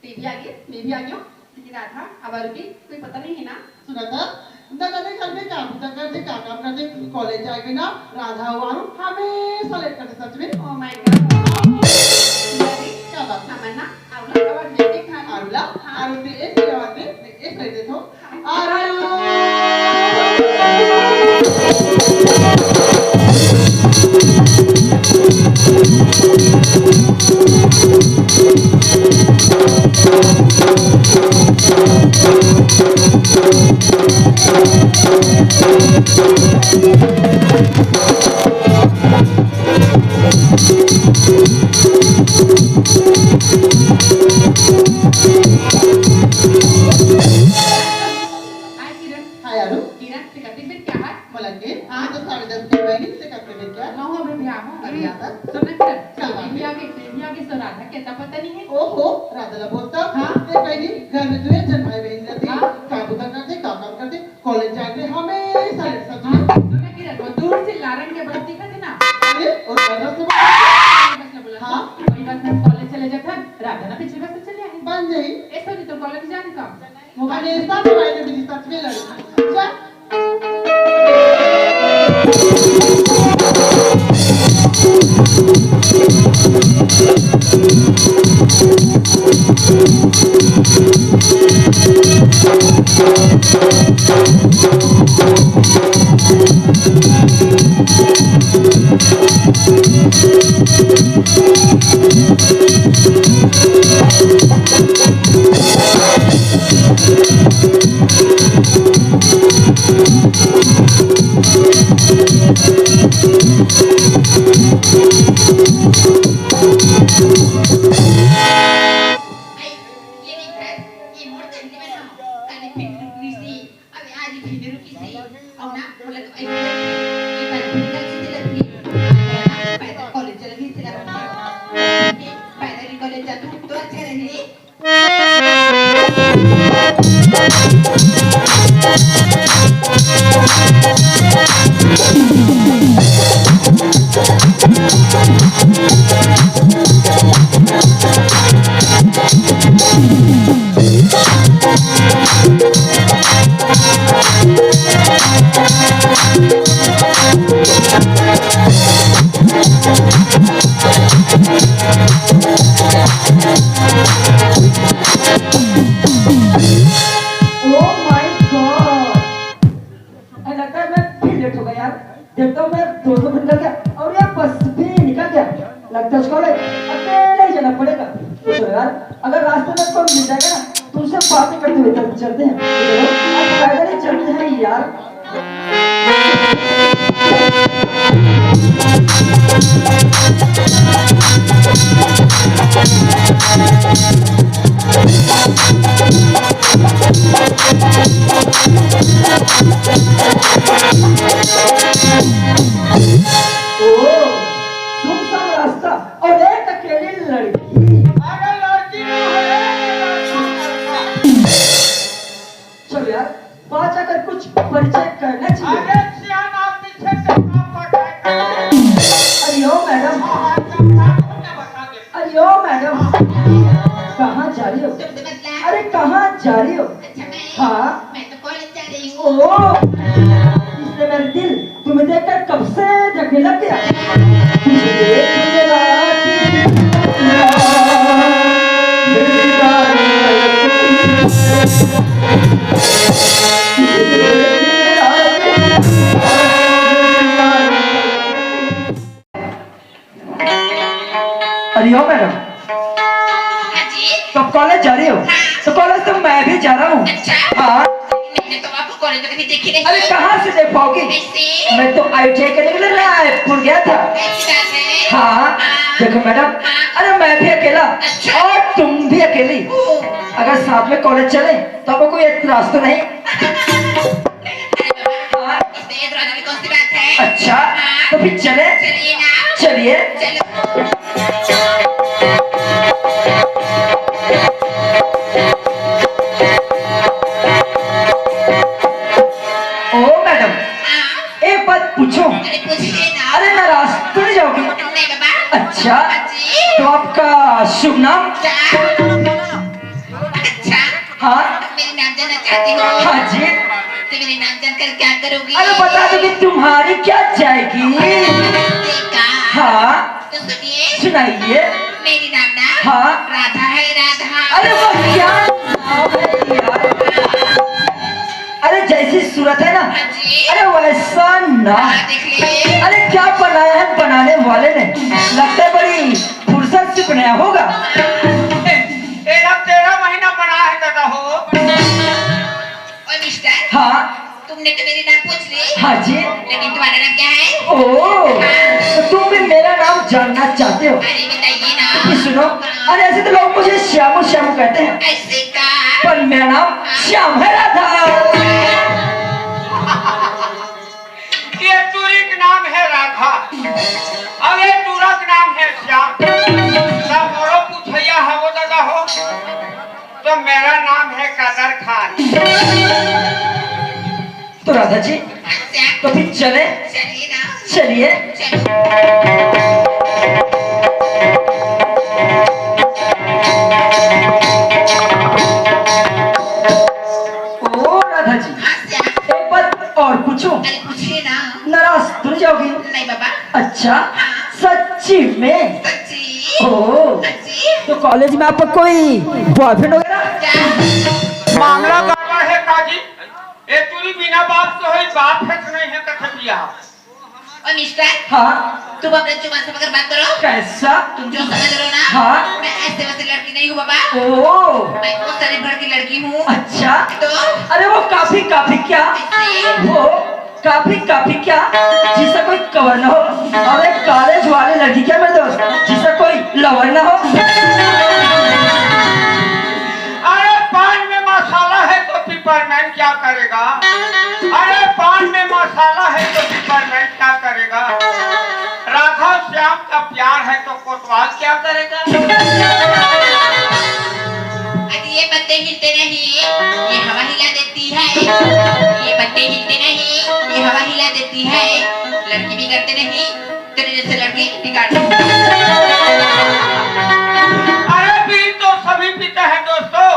टीवी आगे, टीवी आगे। लेकिन राधा, अब रुकी, कोई पता नहीं है ना? सुनत हस, ननद घर में का बूता करथे, का काम करथे, कॉलेज जाए के ना, राधा अउ आरू हमेशा लेट करथे, सच में। Oh my God। अरे, का हमन ना आलू ला एक एक खान। आलू ला? हाँ। आलू ते एक किलो आते, मैं एक कर देथो। आलू। हाय किरण। हाय आरू। किरण, तें कतेक बेर के आहस? मोला के? हाँ। मैं तो साढ़े दस के बहिनी, तें कतेक बेर के आहस? महूँ अभी भी आहूँ। अभी आता? सुन ना किरण, चल, तें भी आगे, तें भी आगे, सो राधा के अता पता नहीं है। ओहो, राधा ला बोलता। हाँ। तें बहिनी, घर में दुए झन भाई बहिनी रहिथे। हाँ। का बुता करथे, का काम करथे, कॉलेज जाथे, हमेशा लेट सब्जी। हाँ, सुन ना किरण, वो दूर से लारंग के बस दिखत हे ना? अरे, वो बस ला बोलत हे? बस ला बोलत हे। हाँ। वही बस में कॉलेज चले जाथन, राधा ना पिछली बस से चले आही। बन जाही। ऐसा नहीं तो कॉलेज जाने का। मोबाइल में इतना मोबाइल में बिजी, सच में लड़ी। जा। ये देख, ये मोर तहली में ना, तनी फिर रुकी सी, अबे आज ही फिर रुकी सी, और ना, बोला तो ऐसे लगी, ये पैदल निकल सी लगी, पैदल कॉलेज चल गई सी लगी, पैदल ही कॉलेज जा तू, तो अच्छा रही। Oh my God! ऐसा लगता है मैं फिर लेट हो गया यार। देखता हूँ मैं दो सौ निकल गया और ये बस भी निकल गया। लगता है उसको अकेले ही जाना पड़ेगा। तो चलो यार, अगर रास्ते में कोई मिल जाएगा ना, तो उससे बातें करते हुए चल-, चलते हैं। चलो, अब पैदल ही चलते हैं यार। ओ, सुनसान रास्ता और एक अकेली लड़की। अरे लड़की नहीं है, लड़का, लड़का। चलो यार, बात अगर कुछ परिचय करना चाहिए। अरे सियान आदमी से टका पटाए कर। अरे ओ मैडम। हाँ, हाँ, टका तो मैं बता देता। अरे ओ मैडम, कहाँ जा रही हो? तुम समझ ला। अरे कहाँ जा रही हो? अच्छा, मैं? हाँ। मैं तो कॉलेज जा रही हूँ। ओ, इसने मेरे दिल तुम्हें देखकर कब से जगने लग गया। तुझे देख मेरा दिल अरे ओ मैडम, हाँ जी। तो आप कॉलेज जा रही हो? हाँ। तो कॉलेज तो मैं भी जा रहा हूँ। अच्छा। हाँ। मैंने तो आपको कॉलेज में कभी देखी नहीं। अरे कहाँ से देख पाओगी? कैसे? मैं तो आईटीआई करने के लिए रायपुर गया था। ऐसी बात है? हाँ। हाँ। देखो मैडम, हाँ। अरे मैं भी अकेला अच्छा। और तुम भी अकेली। ओ। अगर साथ में कॉलेज चले तो आपको कोई एतराज तो नहीं? अरे बाबा, हाँ। इसमें एतराज वाली कौन सी बात है? अच्छा, हाँ। तो फिर चले? चलिए ना। चलिए। चलो। ओ मैडम, हाँ। एक बात पूछूं? अरे पूछिए ना। अरे नाराज तो नहीं जाओगी? नहीं बाबा। अच्छा, हाँ जी। तो आपका शुभ नाम? क्या? अच्छा। हाँ। मेरी नाम जानना चाहती हो? हाँ जी। तो मेरी नाम जानकर क्या करोगी? अरे बता दो कि तुम्हारी क्या जाएगी? देखा। हाँ। तो सुनिए। सुनाइए। मेरी नाम ना हाँ। राधा है, राधा। अरे वाह, क्या नाम है यार। अरे जैसी सूरत है ना, हाँ जी। अरे वैसा नाम। हाँ, देख लिए। अरे क्या बनाया है बनाने वाले ने, लगता है बड़ी फुर्सत से बनाया होगा। ए, एला तेरह महीना बना है दादा हो। ओ मिस्टर, हाँ। तुमने तो मेरी नाम पूछ ली। हाँ जी। लेकिन तुम्हारा नाम क्या है? ओ, हाँ। तो तुम भी मेरा नाम जानना चाहते हो? अरे बताइए ना। तो सुनो, हाँ। अरे ऐसे तो लोग मुझे श्यामू श्यामू कहते हैं। ऐसे का? पर मेरा नाम हाँ। श्याम है, राधा। ये टूरी का नाम है राधा, अउ ये टूरा का नाम है श्याम। सब मोरो पूछइया हवो दादा हो, तो मेरा नाम है कादर खान। तो राधा जी, अच्छा। तो फिर चले? चलिए ना। चलिए। चलो। ओ राधा जी, हाँ, श्याम। एक बार और पूछूं? अरे, पूछिए ना। नाराज तो नहीं जाओगी? नहीं बाबा। अच्छा, हाँ। सच्ची में? सच्ची। ओ, सच्ची। तो कॉलेज में आपका कोई बॉयफ्रेंड वगैरह? क्या? मामला गड़बड़ है काजी। ए टूरी बिना बाप के होई, बाप है तो नहीं है कथे बियाह। ओ मिस्टर, हाँ। तुम अपने जुबान से मगर बात करो। कैसा? तुम जो समझ रहे हो ना, हाँ। मैं ऐसे वैसे लड़की नहीं हूँ बाबा। ओ। मैं बहुत सारी भड़ की लड़की हूँ। अच्छा। तो? अरे वो काफी, काफी क्या? कैसे? वो काफी, काफी क्या? जिसका कोई कवर ना हो। अरे कॉलेज वाली लड़की क्या मेरे दोस्त, जिसका कोई लवर ना हो? अरे पान में मसाला है तो पिपरमेंट क्या करेगा? अरे पान में मसाला है तो पिपरमेंट क्या करेगा? राधा श्याम का प्यार है तो कोतवाल क्या करेगा? अरे ये पत्ते हिलते नहीं, ये हवा हिला देती है। ये पत्ते हिलते नहीं, ये हवा हिला देती है। लड़की बिगड़ते नहीं, तेरे जैसे लड़की बिगाड़। अरे बीड़ी तो सभी पीते हैं दोस्तों,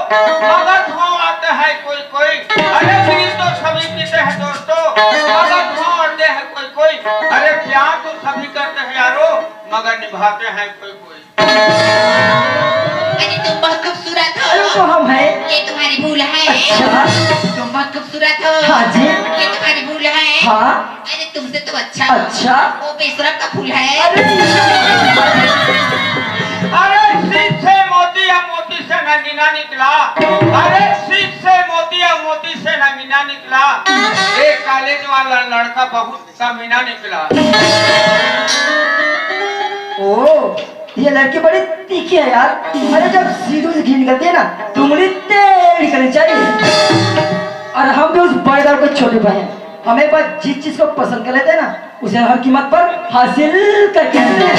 मगर धुआं आते हैं कोई कोई। अरे बीड़ी तो सभी पीते हैं दोस्तों, मगर धुआं आते हैं कोई कोई। अरे प्यार तो सभी करते हैं यारो, मगर निभाते हैं कोई कोई। अरे तुम बहुत खूबसूरत हो। अरे वो तो हम हैं। ये तुम्हारी भूल है। अच्छा। तुम बहुत खूबसूरत हो। हाँ जी। ये तुम्हारी भूल है। हाँ। अरे तुमसे तो अच्छा। अच्छा। वो बेशरम का फूल है। अरे। अरे सीप से मोती या मोती से नगीना निकला। अरे सीप से मोती या मोती से नगीना निकला। एक कॉलेज वाला लड़का बहुत कमीना निकला। ओ, ये लड़की बड़ी तीखी है यार। अरे जब सीधू से घी निकलती है ना, तो उंगली टेढ़ी करनी चाहिए। और हम भी उस बड़े दल के छोटे भाई हैं, हम एक बार जिस चीज को पसंद कर लेते हैं ना, उसे हर कीमत पर हासिल करके रहते हैं।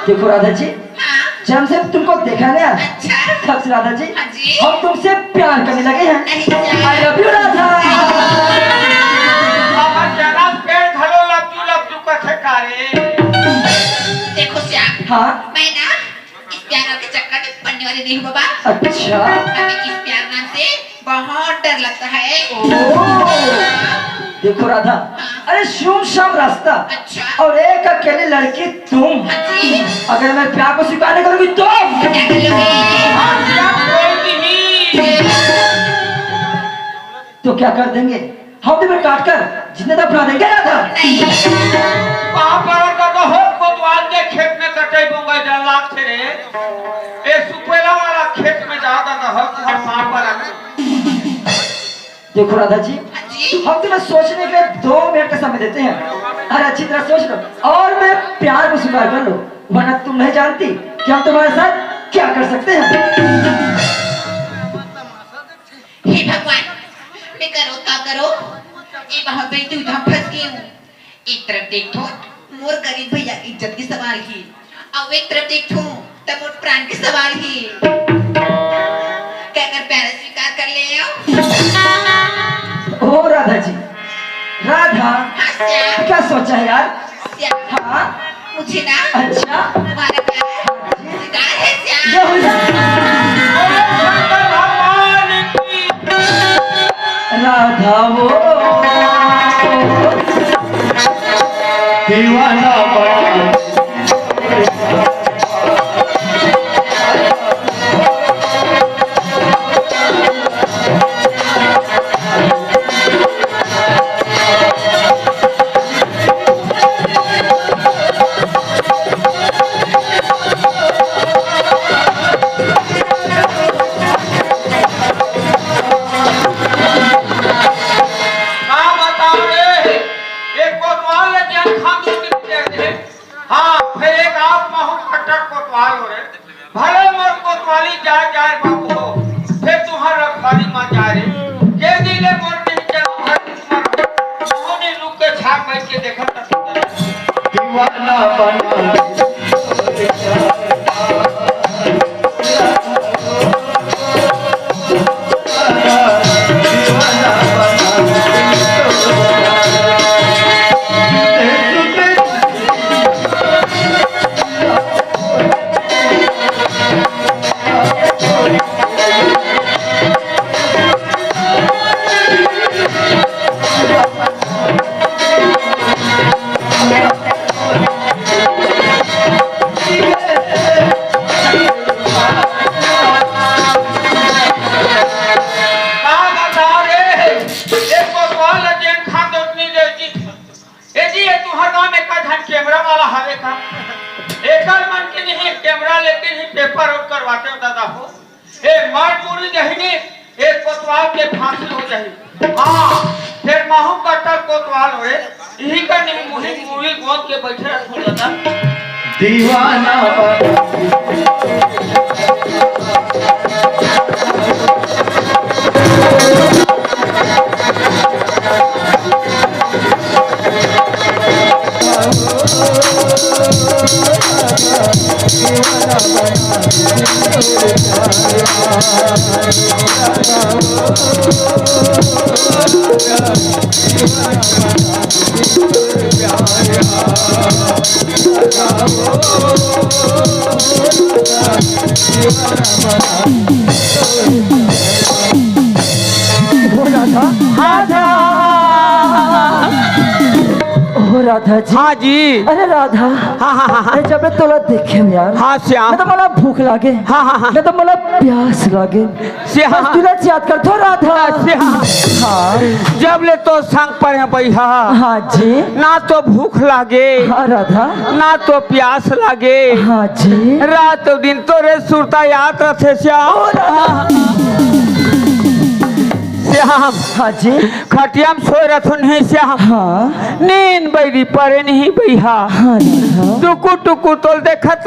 देखो राधा जी, हाँ। जब से तुमको देखा ना, अच्छा। तब से राधा जी, हाँ जी। हम तुमसे प्यार करने लगे हैं। अरे यार। I love you Radha. बाबा क्या नाम पेड़ घलो लपचू लपचू कथे कारे। देखो श्याम, हाँ। मैं ना इस प्यार के चक्कर में पड़ने वाली नहीं हूँ बाबा। अच्छा। हमें इस प्यार नाम से बहुत डर लगता है। ओ। देखो राधा, अरे सुनसान रास्ता अच्छा। और एक अकेली लड़की तुम, हाँ जी। अगर मैं प्यार को स्वीकार नहीं करूंगी तो? क्या कर लोगे? हाँ, क्या बोल दी? तो क्या कर देंगे? हम तुम्हें काट कर जिंदा दफना देंगे राधा। नहीं। पापा का तो हो कोतवाल के खेत में कटे बोंगे डर लाग थे रे। ए सुपेला वाला खेत में जाओ दादा हो तुम्हारे पापा। देखो राधा जी, हाँ जी। हम तुम्हें सोचने के लिए दो मिनट का समय देते हैं। अरे अच्छी तरह सोच लो और मेरे प्यार को स्वीकार कर लो, वरना तुम नहीं जानती कि हम तुम्हारे साथ क्या कर सकते हैं। हे भगवान, मैं करो का करो, ये बहुत बड़ी दुविधा में फंस गई हूँ। एक तरफ देखो, मोर गरीब भैया इज्जत के सवाल ही, अउ एक तरफ देखो, त मोर प्राण के सवाल ही। का कर प्यार स्वीकार कर ले हो? ओ राधा जी, राधा, हाँ श्याम। क्या सोचा है यार? श्याम। हाँ। मुझे ना अच्छा। तुम्हारा प्यार हाँ जी। स्वीकार है श्याम। ये हो जा। राधा वो दीवाना बना। जा रे, के दिले मोर नहीं चलो घर दुश्मन। मोहनी लुक के छाप बैठ के देखत रह। दीवाना बना दे। का बता रे? एक कोतवाल जेन खान दो नहीं दे जी। ए जी, ये तुहर गांव में का झन कैमरा वाला हवे का? एकर मन के नहीं कैमरा लेके ही पेपर आउट करवाते हो दादा हो। ए मार पूरी जहिनी, एक कोतवाल के फांसी हो जाही। हाँ, फिर माहू कट्टर कोतवाल होए, यही का नहीं मुही मूवी गोद के बैठे रखो दादा। दीवाना बना। हो राधा। राधा। हो राधा जी। हाँ जी। अरे राधा। हाँ, हाँ, हाँ, हाँ। मैं जब तोला देखे यार। हाँ, श्याम। मैं तो मोला भूख लागे। हाँ, हाँ, हाँ। मैं तो मोला प्यास लागे। श्याम। बस तुला याद करथो राधा। श्याम। हाँ। जब ले तो संग पर है भैया। हाँ जी। ना तो भूख लागे। हाँ राधा। ना तो प्यास लागे। हाँ जी। रात दिन तोरे सुरता याद रथे श्याम। ओ राधा। श्याम। हाँ जी। खटिया में सोए रथन हे श्याम। हाँ। नींद बैरी परे नहीं भैया। हाँ राधा। टुकु टुकु तोल देखत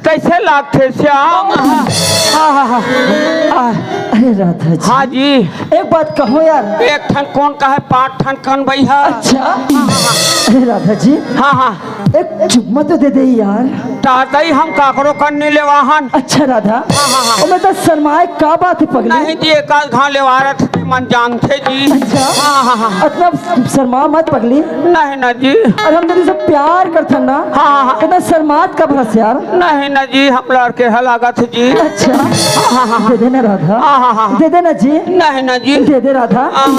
कैसे लागथे श्याम? आहा, आहा, आहा। अरे राधा जी। हाँ जी। एक बात कहो यार। एक ठन कौन कहे, पांच ठन कन भैया। अच्छा। अरे राधा जी। हाँ, हाँ। एक चुम्मा तो दे दे यार। दादा ही हम काकरो कन नहीं लेवाहन। अच्छा राधा। हाँ, हाँ, हाँ। ओ, मैं तो शर्माए, का बात है पगली? नहीं जी, एक आध घाव लेवा रहे थे, मन जानते जी। अच्छा। हाँ, हाँ, हाँ। इतना शर्मा मत पगली। नहीं ना जी। अरे हम तेरे से प्यार करथन ना। हाँ, हाँ, हाँ। इतना शर्मात का भस यार। नहीं ना जी, हम लड़के ह लागत है जी। अच्छा। हाँ, हाँ, हाँ। दे देना राधा। हाँ, हाँ, हाँ। दे देना जी। नहीं ना जी। दे दे राधा। हाँ, हाँ,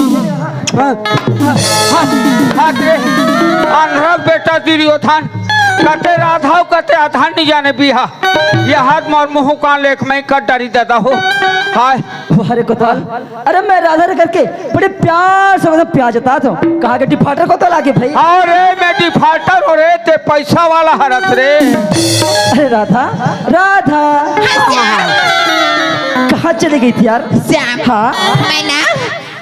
हाँ। हाँ, हाँ, हाँ, रे। अनरग बेटा दुर्योधन, कते राधा कते अधन नहीं जाने बिहा। ये हाथ मोर मुंह कान लेख में कर डरी दादा हो। हाय। अरे कोतवाल, अरे मैं राधा रे करके बड़े प्यार से मतलब प्यार जताथों। कहाँ के डिफाल्टर कोतवाल आगे भाई? अरे मैं डिफाल्टर हो रे, ते पैसा वाला हरत रे। अरे राधा, राधा। हाँ, श्याम। कहाँ चली गई थी यार? श्याम। हाँ। मैं ना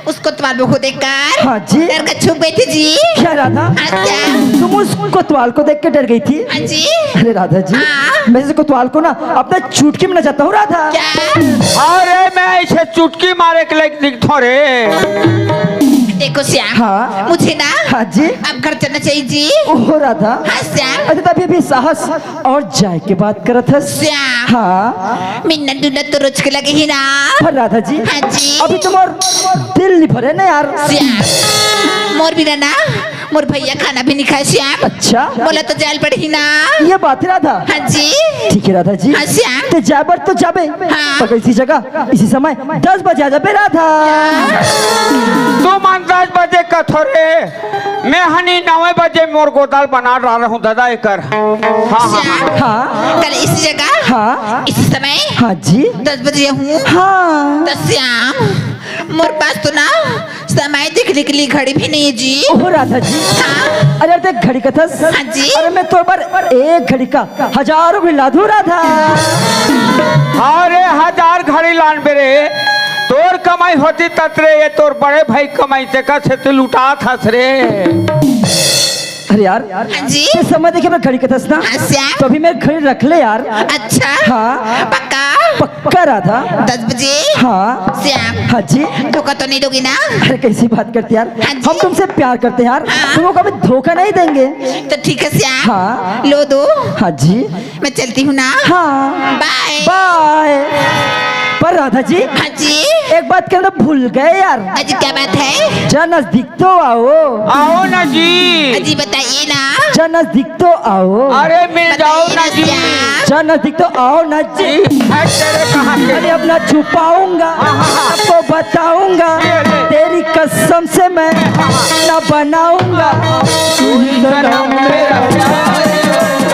उस कोतवाल को देखकर हाँ जी। डर कर छुप गई थी जी। क्या राधा? हाँ श्याम। तुम उस कोतवाल को देख के डर गई थी? हाँ जी। अरे राधा जी, हाँ। मैं इस कोतवाल को ना अपना चुटकी में नचाता हूँ राधा। क्या? अरे मैं इसे चुटकी मारे के लिए दिखता रे। देखो श्याम, हाँ। मुझे ना हाँ जी। अब घर चलना चाहिए जी। ओहो राधा। हाँ श्याम। अरे तभी भी साहस और जाए के बात करत हस। श्याम। हाँ। मिन्ना डुन्ना तो रोज के लगे ही ना। पर राधा जी, हाँ जी। अभी तुम्हार दिल नहीं भरे ना यार। श्याम, मोर बिना ना मोर भैया खाना भी नहीं खाए श्याम। अच्छा। मोला तो जाल पड़ही ना। ये बात है राधा। हाँ जी। ठीक है राधा जी। हाँ श्याम। ते जाए बर तो जाबे। हाँ। पर इसी जगह, इसी समय दस बजे आ जाबे राधा। तू मन दस बजे कथो रे, मैं हनी नवे बजे मोर गोदाल बना रहा हूँ दादा एकर। हाँ, हाँ, हाँ। श्याम, हाँ। कल इसी जगह, हाँ। इसी समय, हाँ जी। दस बजे हूँ। हाँ। तो श्याम, मोर पास तो ना समय देखने के लिए घड़ी भी नहीं है जी। ओहो राधा जी। हाँ। अरे देख घड़ी कथस। हाँ जी। अरे मैं तोर बर एक घड़ी का हजारों घड़ी ला दूँ राधा। अरे हजार घड़ी लान बेरे, तोर कमाई होती ततरे, ये तोर बड़े भाई कमाई ते का से तू लुटात हस रे। अरे यार, हाँ जी। ते समय देखे मैं घड़ी कथस ना। हाँ श्याम। तो अभी मैं घड़ी रख ले यार। अच्छा। हाँ। पक्का? पक्का राधा? दस बजे? हाँ। श्याम। हाँ जी। धोखा तो नहीं दोगी ना? अरे, कैसी बात करते यार? हाँ जी। हम तुमसे प्यार करते हैं यार। हाँ। तुमको कभी धोखा नहीं देंगे। तो ठीक है श्याम। हाँ। लो दो। हाँ जी। मैं चलती हूँ ना। हाँ। बाय। बाय। पर राधा जी, हाँ जी। एक बात कहना भूल गए यार। अजी, क्या बात है? जरा नजदीक तो आओ। आओ ना जी। अजी, बताइए ना। जरा नजदीक तो आओ। अरे, मिल जाओ बताइए ना ना जी। श्याम। जरा नजदीक तो आओ ना जी। जी, हट तेरे कहाँ के? अरे, अब ना छुपाऊंगा, हाँ, हाँ, हाँ। सबको बताऊंगा। ये ले। तेरी कसम से मैं ना बनाऊंगा। तू ही सनम मेरा प्यार।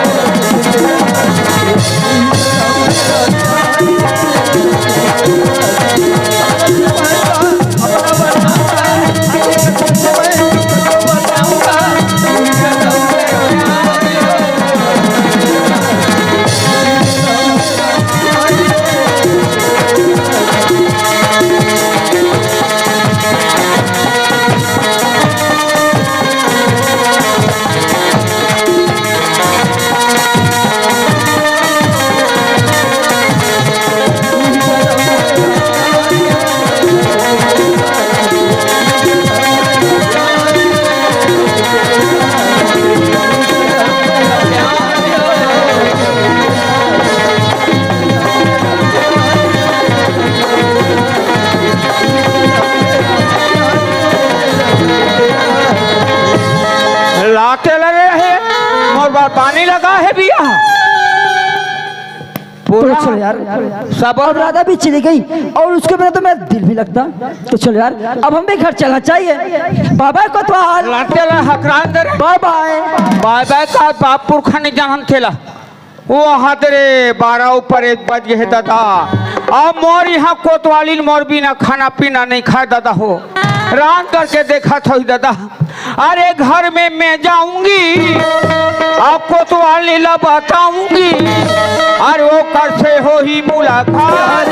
लाते लगे हे, मोर बर पानी लगा हे भैया। पूरा तो चलो यार, सब अब राधा भी चली गई और उसके बिना तो मेरा दिल भी लगता। तो चलो यार, अब हम भी घर चलना चाहिए। बाय बाय कोतवाल। लाते ला हकरान दे रे। बाय बाय। बाय बाय का बाप पुरखा नहीं जानन थेला। वो हाथ रे, बारह ऊपर एक बज गए दादा। अब मोर यहाँ कोतवालिन मोर बिना खाना पीना नहीं खाए दादा हो। रांध करके देखा था दादा। अरे घर में मैं जाऊंगी, अब कोतवालिन ला बताऊंगी। अरे वो कैसे हो ही मुलाकात।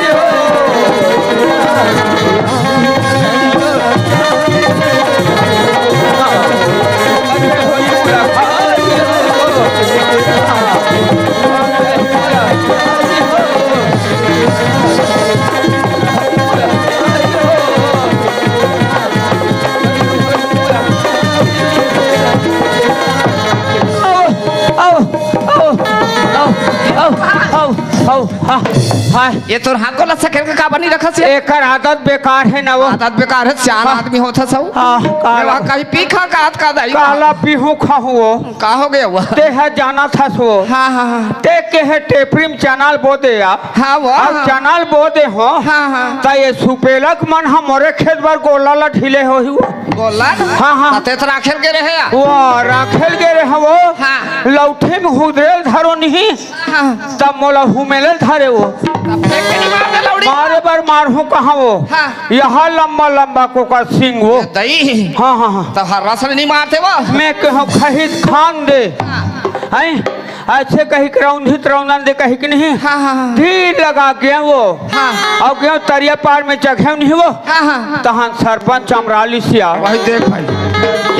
आओ, आओ, आओ, आओ, आओ, आओ, हाँ, हाँ। ये तोर हाथ गोला सकेल के काबर नहीं रखस ये? एकर आदत बेकार है ना वो। आदत बेकार है, सियान हाँ। आदमी होता सौ। हाँ, काला। मैं वहाँ कहीं पी खा का हाथ का दाई। काला पीहू खाहू वो। का हो गया वो? ते है जाना था सो। हाँ, हाँ, हाँ। ते के है टेपरी में चनाल बो दे या। हाँ, वो, अब हाँ। चनाल बो दे हो। हाँ, हाँ। त ये सुपेलक मन हमरे खेत बर गोला ला ढीले हो ही वो। गोला? हाँ, हाँ। त ते तो राखेल के रहे या? वो राखेल के रहे वो। हाँ। लौठे में हुदरेल धरो नहीं। हाँ। तब मोला हुमेले धरे वो। तब फेंक के नहीं मारते लौड़ी? मारे बर मारहूँ कहाँ वो? हाँ। यहाँ लंबा लंबा कोकर सिंग वो। ये दई। हाँ, हाँ, हाँ। तब हर रस नहीं मारते वो? मैं कहूँ खहीद खान दे। हाँ। हैं? ऐसे कही के रौंधी त रौंदन दे कही के नहीं। हाँ, हाँ, हाँ। तीर लगा गए वो। हाँ। और गए तरिया पार में जगह नहीं वो। हाँ, हाँ। तहन सरपंच अमराली सिया। वही देख भाई,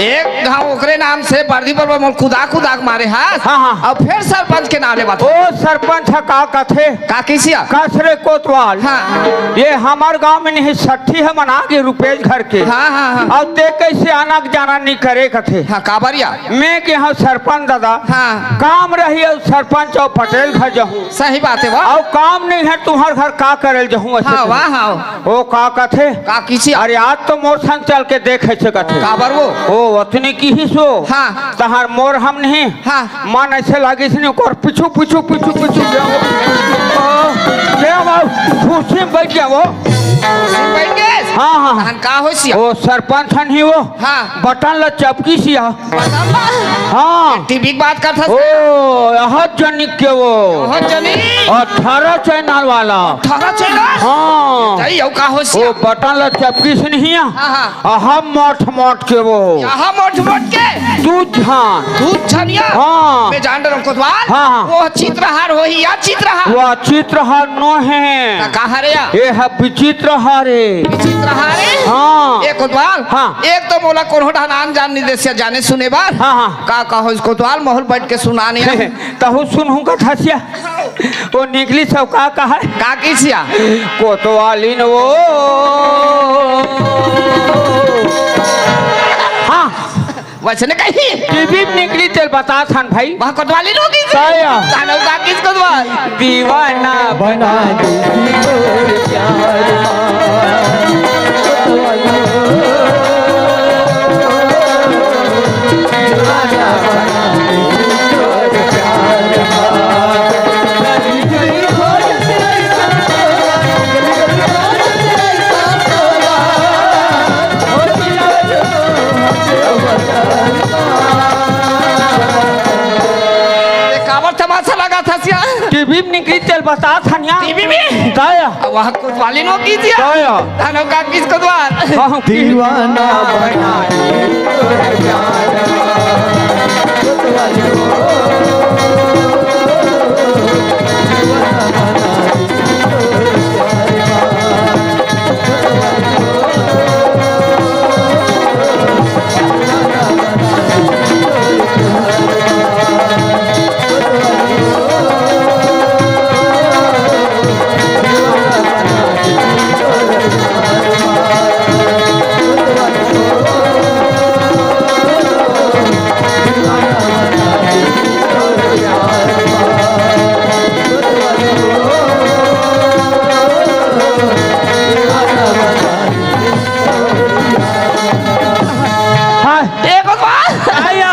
एक घाव ओकरे नाम से बर्दी पर मोल कुदा कुदा के मारे हाथ। हाँ, हाँ। अब फिर सरपंच के नाम ले बात। ओ सरपंच ह का कथे? का किसिया? कस रे कोतवाल। हाँ। ये हमार गांव में नहीं सट्ठी है मना के रुपेश घर के। हाँ, हाँ, हाँ। अब ते कैसे आना जाना नहीं करे कथे? हाँ, काबरिया? मैं के हूँ सरपंच दादा। हाँ। काम रही और सरपंच और पटेल घर जाहूँ। सही बात है बा। और काम नहीं है तुम्हार घर का करल जाहूँ ऐसे हाँ, तो। वाह, हाँ। ओ का कथे? का किसी? अरे आज तो मोर संग चल के देखे से कथे। काबर वो? ओ ओतने की ही सो। हाँ। तहार मोर हम नहीं। हाँ। मन ऐसे लागिस नहीं ओकर पीछू, पीछू, पीछू, पीछू गया वो। ओ, गया वो, कुर्सी में बैठ गया वो। कुर्सी में बैठ गए? हाँ, हाँ। तहन का हो सिया? ओ सरपंच हन ही वो। हाँ। बटन ला चपकी सिया। बटन ला? हाँ। टीवी की बात करता ओ, यह जनिक के वो। बहुत जनी। अठारह चैनल वाला। अठारह चैनल? हाँ। सही हो का हो ओ सिया? बटन ला चपकी से नहीं है। हाँ, हाँ। अहा मोट मोट के वो। यहाँ मोट मोट के? दूध झान। दूध झनिया? हाँ। मैं जान रहा हूँ कोतवाल। हाँ, हाँ। वो चित्रहार हो ही या चित्रहार? वो चित्रहार नो है। का, का हरे या? ये है विचित्र हारे। विचित्र हारे? हाँ। ए कोतवाल? हाँ। एक तो मोला कोनो ढान आन जान निर्देशिया जाने सुने बार। हाँ, हाँ। का, का हो इस कोतवाल माहौल बैठ के सुनाने आ। तहु सुनहूँ का धसिया। वो निकली सब का कहा? का किसिया? कोतवालिन वो। हाँ। वैसे नहीं कही। टीवी में निकली तेल बता थान भाई। वहाँ कोतवालिन होगी। सही है। तानव का किस कोतवाल? दीवाना बना दे तोर प्यार मा। ये काबर तमाशा लगा था सिया? टीवी में निकली तेल बता थानिया। टीवी में? दया। अब वहाँ कोतवालिन वो कीजिए। दया। धनो का किस कोतवाल? हाँ, हाँ, दीवाना बना दे तोर प्यार मा। हाँ। ए भगवान! आया।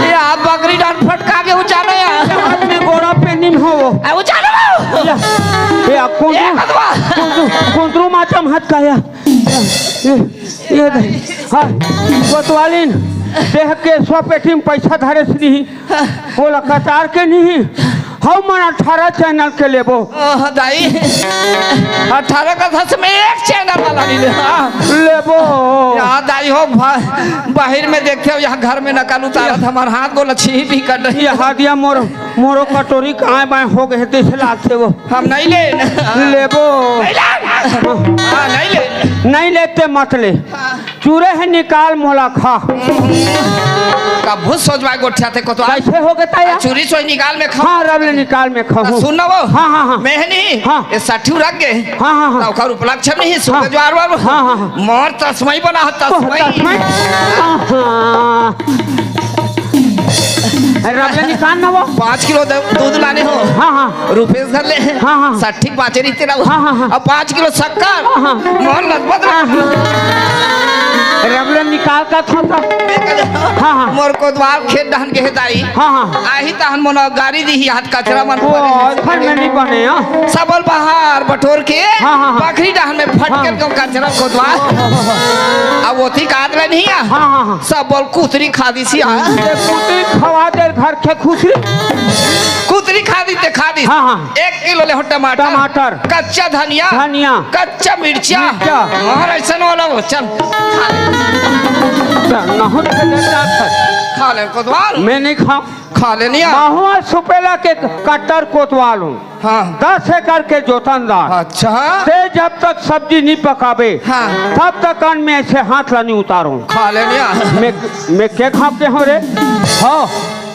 ये आप बकरी डांट फटका के उचानो या। हाथ में गोड़ा पे निम हो। आ, उचानो। या, या, ए कुंदरू, भगवान! कुंदरू, कुंदरू माचा महत का या। ये, ये दे। हाँ, कोतवालिन, देख के सौ पेटी में पैसा धरे से नहीं। ओला कतार के नहीं। हम मन अठारह चैनल के लेबो। ओह, दाई। अठारह का धस में एक चैनल वाला नहीं ले। हाँ। लेबो। यहाँ दाई हो, भा-, बाहर में देखते हो, यहाँ घर में नकल उतारत, हमार हाथ गोला छीही भी कर रही ये है। हाथ या मोर, मोरो कटोरी कांय बांय हो गए, देख लाग से वो। हम नहीं ले। लेबो। नहीं ले। हाँ, नहीं ले। नहीं लेते मत ले। हाँ। चूरे हे निकाल मोला खा। कभू सोचवाय गोठियाथे कोतवाल। कैसे हो गता या? चूरी सोई निकाल में खा। हाँ, रब ले निकाल में खा। सुन ना वो। हाँ, हाँ, हाँ। मैं हे नहीं। हाँ। ये साठी रख गए। हाँ, हाँ, हाँ। तो ओकर उपलक्ष्य में ही सुबह हाँ। ज्वार वार। हाँ, हाँ, हाँ। मोर तस्मई बना हो, ओह, तस्मई। तस्मई। हाँ, हाँ। रब ले निकाल ना वो। पाँच किलो दे-, दूध लाने हो। हाँ, हाँ। रुपेश घर ले। हाँ, हाँ। साठी बाचे रही तेरा। हाँ, हाँ, हाँ। अब पाँच किलो शक्कर। हाँ, हाँ। मोर लगभग हाँ, हाँ। रब ले निकाल का था तो। हाँ, हाँ। मोर कोतवाल खेत डहन के हे दाई। हाँ, हाँ। आही तहन मोला गारी दी ही हाथ कचरा मन ओ, पड़े हे। घर में नहीं बने, हाँ। सबल बाहर बटोर के हाँ, हाँ, हाँ। बखरी डहन में फटकल हाँ। के कचरा कोतवाल। अब ओती काट ले नहीं आ। हाँ, हाँ, हाँ। सबल कुतरी खा दी सी, हाँ। ये कुतरी खवा दे घर के खुसरी। कुतरी खा दी ते खा दी। हाँ, हाँ। एक किलो ले हो टमाटर। टमाटर। कच्चा धनिया। धनिया। कच्चा मिर्चा। मिर्चा। और ऐसा वाला वो, चल, खा ले। चल, ना हो तो डर जाता है। खा ले कोतवाल। मैं नहीं खाऊं। खा ले नहीं आ। महुआ सुपेला के कट्टर कोतवाल हूँ। हाँ। दस एकड़ के जोतनदार। अच्छा। ते जब तक सब्जी नहीं पकाबे, हाँ। तब तक अन्न में से हाथ ला नहीं उतारूं। खा ले नहीं आ। मैं, मैं के खाप के हूँ रे? हाँ।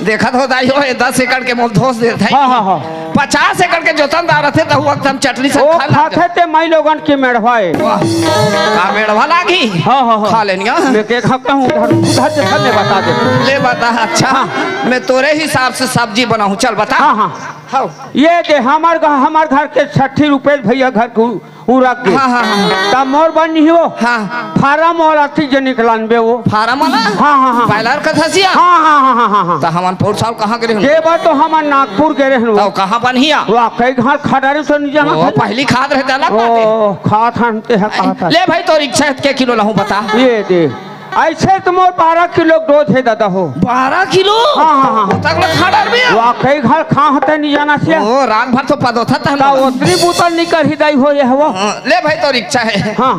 देखत हो दाई हो, ये दस एकड़ के मोल धोस देत है। हाँ, हाँ, हाँ। पचास एकड़ के जोतनदार रहते तो वक्त हम चटनी से ओ खा खाते लेते। ते माई लोगन के मेढ़वाए। वाह। का मेढ़वा लागी? हाँ, हाँ, हाँ। खा ले नहीं आ। मैं के खाप के हूँ, उधर, उधर से सब मैं बता दे। ले बता, अच्छा। हाँ। मैं तोरे हिसाब से सब्जी बनाऊँ, चल बता। हाँ, हाँ। हाँ। ये दे हमार घ-, हमार घर के छठी रुपेश भैया घर के उ-, उरक के। हाँ, हाँ, हाँ। त मोर बन नहीं हो। हाँ। फार्म वाला चीज निकलन बे वो। फार्म वाला? हाँ, हाँ, हाँ। बॉयलर का धसिया? हाँ, हाँ, हाँ, हाँ, हाँ, हाँ। त हमन पौर साल कहाँ गे रहन? के बार तो हमन नागपुर गे रहन वो। त कहाँ बनिया? वाह, कई घर खटारे से नहीं जाना ओ, था। पहली खाद रहता अलग बात है। ओ, खाद हनते है, खाद है। ले भाई, तोर इच्छा है, के किलो लाहूँ बता। ये दे। ऐसे तो मोर बारह किलो डोज है दादा हो। बारह किलो? हाँ, हाँ, हाँ। तक ले खा डार भी है। वाकई घर कहाँ होते नहीं जाना से। ओ, रात भर तो पदोथा था ता ना। उतरी बोतल निकल ही दाई हो ये हवा। हाँ, ले भाई, तोर इच्छा है। हाँ,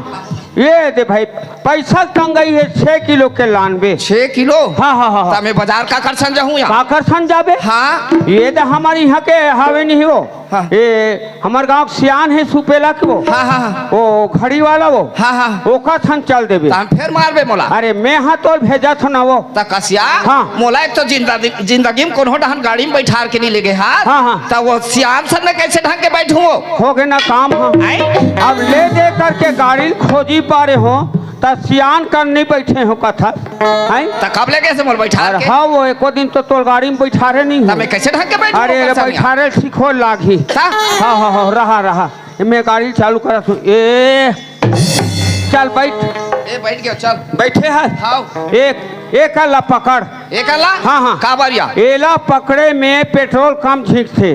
ये दे भाई, पैसा तंगई है, छह किलो के लानबे। छह किलो? हाँ, हाँ, हाँ, हाँ। त मैं बाजार का करसन जाहूँ या? का करसन जाबे? हाँ। ये दे हमारे यहाँ के हावे नहीं हो। हाँ। ए, हमर गांव के सियान हे सुपेला के वो। हाँ, हाँ, हाँ। वो घड़ी वाला वो। हाँ, हाँ। ओकर संग चल देबे। त हम फेर मारबे मोला। अरे, मैं हा तोर भेजत हो ना वो। त कसिया, हाँ। मोला एक तो जिंदा-, जिंदगी में कोनो डहन गाड़ी में बैठार के नहीं ले गे, हाँ? हाँ, हाँ। त वो सियान संग में कैसे ढंग के बैठूं वो? हो गे ना काम, हाँ। आय? अब ले दे करके गाड़ी खोजी पारे हो, त सियान कर नहीं बैठे हो कथा। हैं? त कब ले गे से मोला बैठार अरे के? हाँ, वो एको दिन तो तोर गाड़ी में बैठारे नहीं त हो। मैं कैसे ढंग के बैठूं अरे, वो कसिया? बैठारे सीखो लागी। त? हाँ, हाँ, हाँ, रहा, रहा। मैं गाड़ी चालू करा सु-, ए, चल बैठ। ए, बैठ गया, चल। बैठे है? हाँ। एक, एक ला पकड़। एक ला? हाँ, हाँ। का बारिया? एला पकड़े में पेट्रोल कम झींकथे।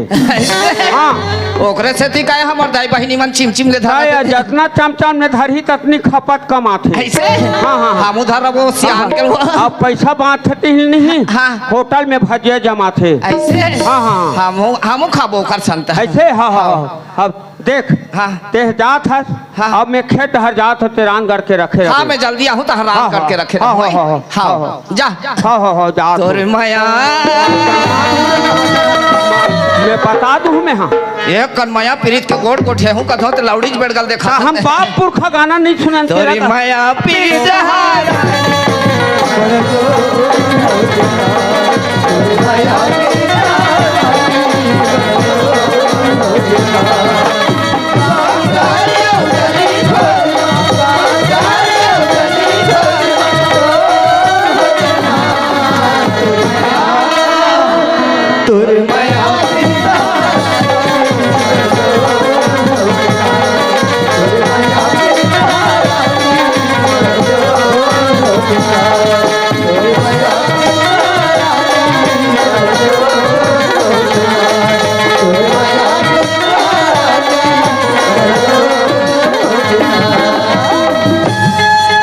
हाँ। ओकरे सेती काय हमर दाई बहिनी मन चिमचिम ले धरथे। जतना चमचम में धरही, ततनी खपत कम आथे। ऐसे? हाँ, हाँ, हाँ। हमू धरबो सियान हाँ, के वो। अब पैसा बांटत ही नहीं। हाँ। होटल में भजिया जमाथे। ऐसे? हाँ, हाँ। हमू, हमू खाबो ओकर संग। ऐसे? हाँ, हाँ, हाँ। हाँ। अब देख, हाँ। तेह जात हस, हाँ। अब मैं खेत डहर जात हो, तेरान गढ़ के रखे हाँ, रहे। मैं जल्दी आहूँ, त हरान हाँ, करके हाँ, रखे हाँ, रहो। हाँ, हाँ, हाँ, हाँ। हाँ, जा। हाँ, हाँ, हाँ, जात तोर हो। मया। मैं बता दूँ मैं, हाँ। एक कन मया पीरित के गोठ गोठे हूँ, कथो त लौड़ी के बेड़गल देखा हाँ, हम देते। बाप पुरखा गाना नहीं सुनन तोरी तेरा का। मया पीरित हारा।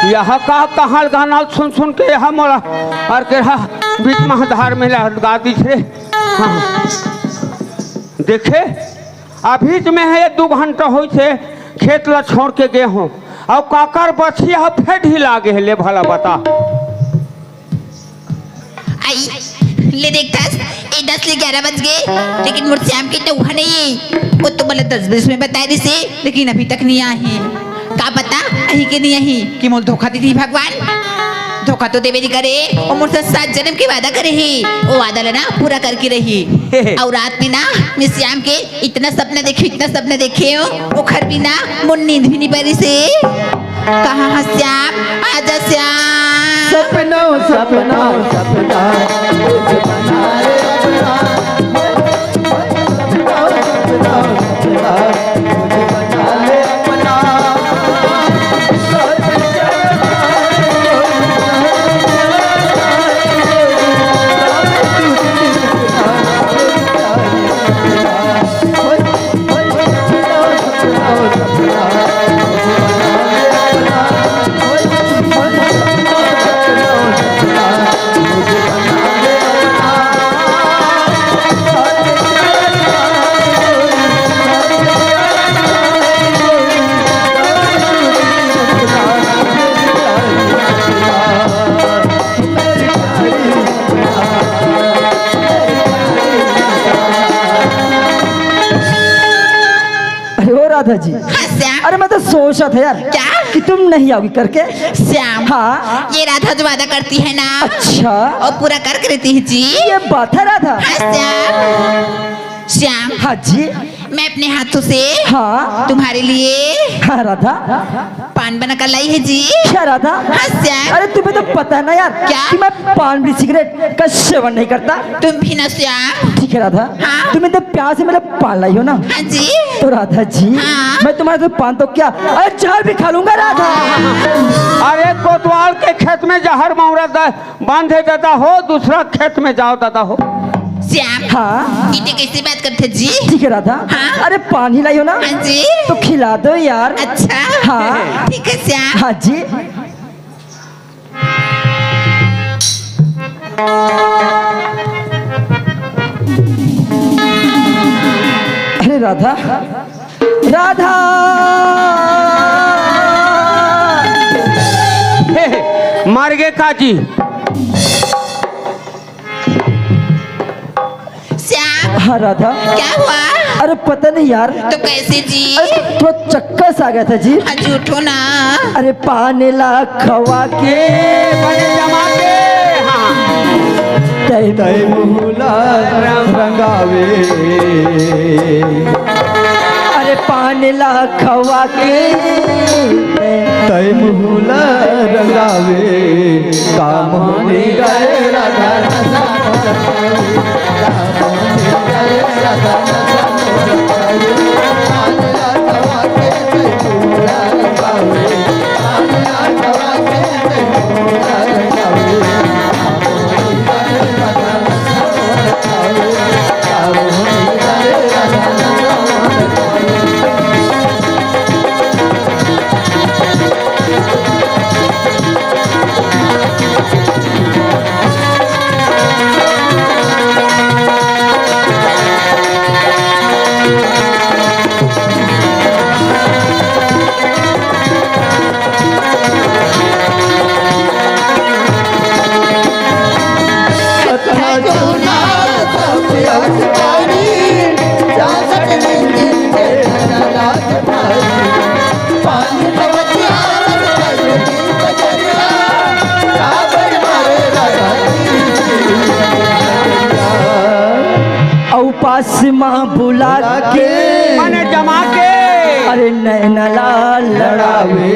यह का कहाँ गाना सुन सुन के यह मोला और के रहा बीच में धार में लगा दी थे। हाँ। देखे, अभी तो मैं है दू घंटा होई से खेत ला छोड़ के गे हों, अउ काकर बछिया ह फेर ढिला गे हे, ले भला बता। आई, ले देखथस, ए दस ले ग्यारह बज गे, लेकिन मोर श्याम के टउहा नहीं हे। वो तो मोला दस बजे में बताय दिस हे, लेकिन अभी तक नहीं आए हे। का पता, अही के नहीं अही, कि मोल धोखा दे दिही भगवान। धोखा तो देबे नहीं करे, वो मोर से सात जन्म के वादा करे हे, वो वादा ला ना पूरा करके रही। अउ रात में ना, मैं श्याम के इतना सपना देखे, इतना सपना देखे हो, ओखर बिना मोर नींद भी नहीं परी से। कहाँ है श्याम? आजा श्याम। सपना, सपना, सपना, अरे ओ राधा जी, हाँ श्याम। अरे मैं तो सोचा था यार क्या? कि तुम नहीं आओगी करके। श्याम, हाँ। ये राधा जो वादा करती है ना, अच्छा। और पूरा करके रहती है जी। ये बात है राधा। हाँ श्याम। श्याम, हाँ जी। मैं अपने हाथों से हाँ। तुम्हारे लिए हाँ राधा। पान बना कर लाई है जी। क्या राधा? हाँ श्याम। अरे तुम्हें तो पता है ना यार क्या? कि मैं पान भी सिगरेट का सेवन नहीं करता। तुम भी ना श्याम। ठीक है राधा, हाँ। तुम इतने प्यार से मेरा पान लाई हो ना। हाँ जी। तो राधा जी, हाँ। मैं तुम्हारे से पान तो क्या, अरे जहर भी खा लूंगा राधा। अरे कोतवाल के खेत में जहर मौरा दा-, बांधे दादा हो, दूसरा खेत में जाओ दादा हो। श्याम, हाँ। इतने कैसी बात करते जी? ठीक है राधा। हाँ। अरे पानी लाई हो ना। हाँ जी। तो खिला दो यार। अच्छा। हाँ। ठीक है श्याम। हाँ जी। अरे राधा, राधा। हे, हे, मर गे काजी। श्याम, हाँ राधा। क्या हुआ? अरे पता नहीं यार। तो कैसे जी? अरे थोड़ा चक्कर सा आ गया था जी। हाँ, झूठो ना। अरे पान ला खवा के। ए, बने जमा के। हाँ। तै तै मुँह ला रंगावे। अरे पान ला खवा के। तै मुँह ला रंगावे। काम होने गए राधा। अउ पास मा बुला के। माने जमा के। अरे नैना ला लड़ावे।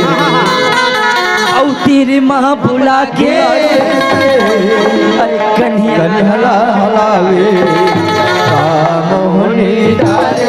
हाँ, हाँ, हाँ। अउ तीर मा बुला के। अरे कन्हैया। कन्हैया ला हलावे। काम होने डारे।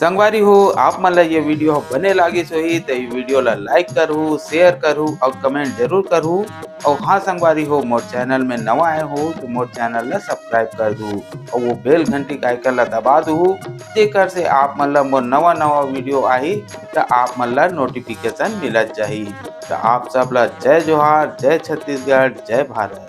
संगवारी हो, आप मन ला ये video बने लागिस होही, त ये video ला like करहू, share करहू अउ comment जरूर करहू। अउ हाँ संगवारी हो, मोर channel में नवा आए हो, तो मोर channel ला subscribe कर दू अउ वो bell घंटी का icon ला दबा दू, जेकर से आप मन ला मोर नवा नवा video आही, त आप मन ला notification मिलत जाही। त आप सब ला जय जोहार, जय छत्तीसगढ़, जय भारत।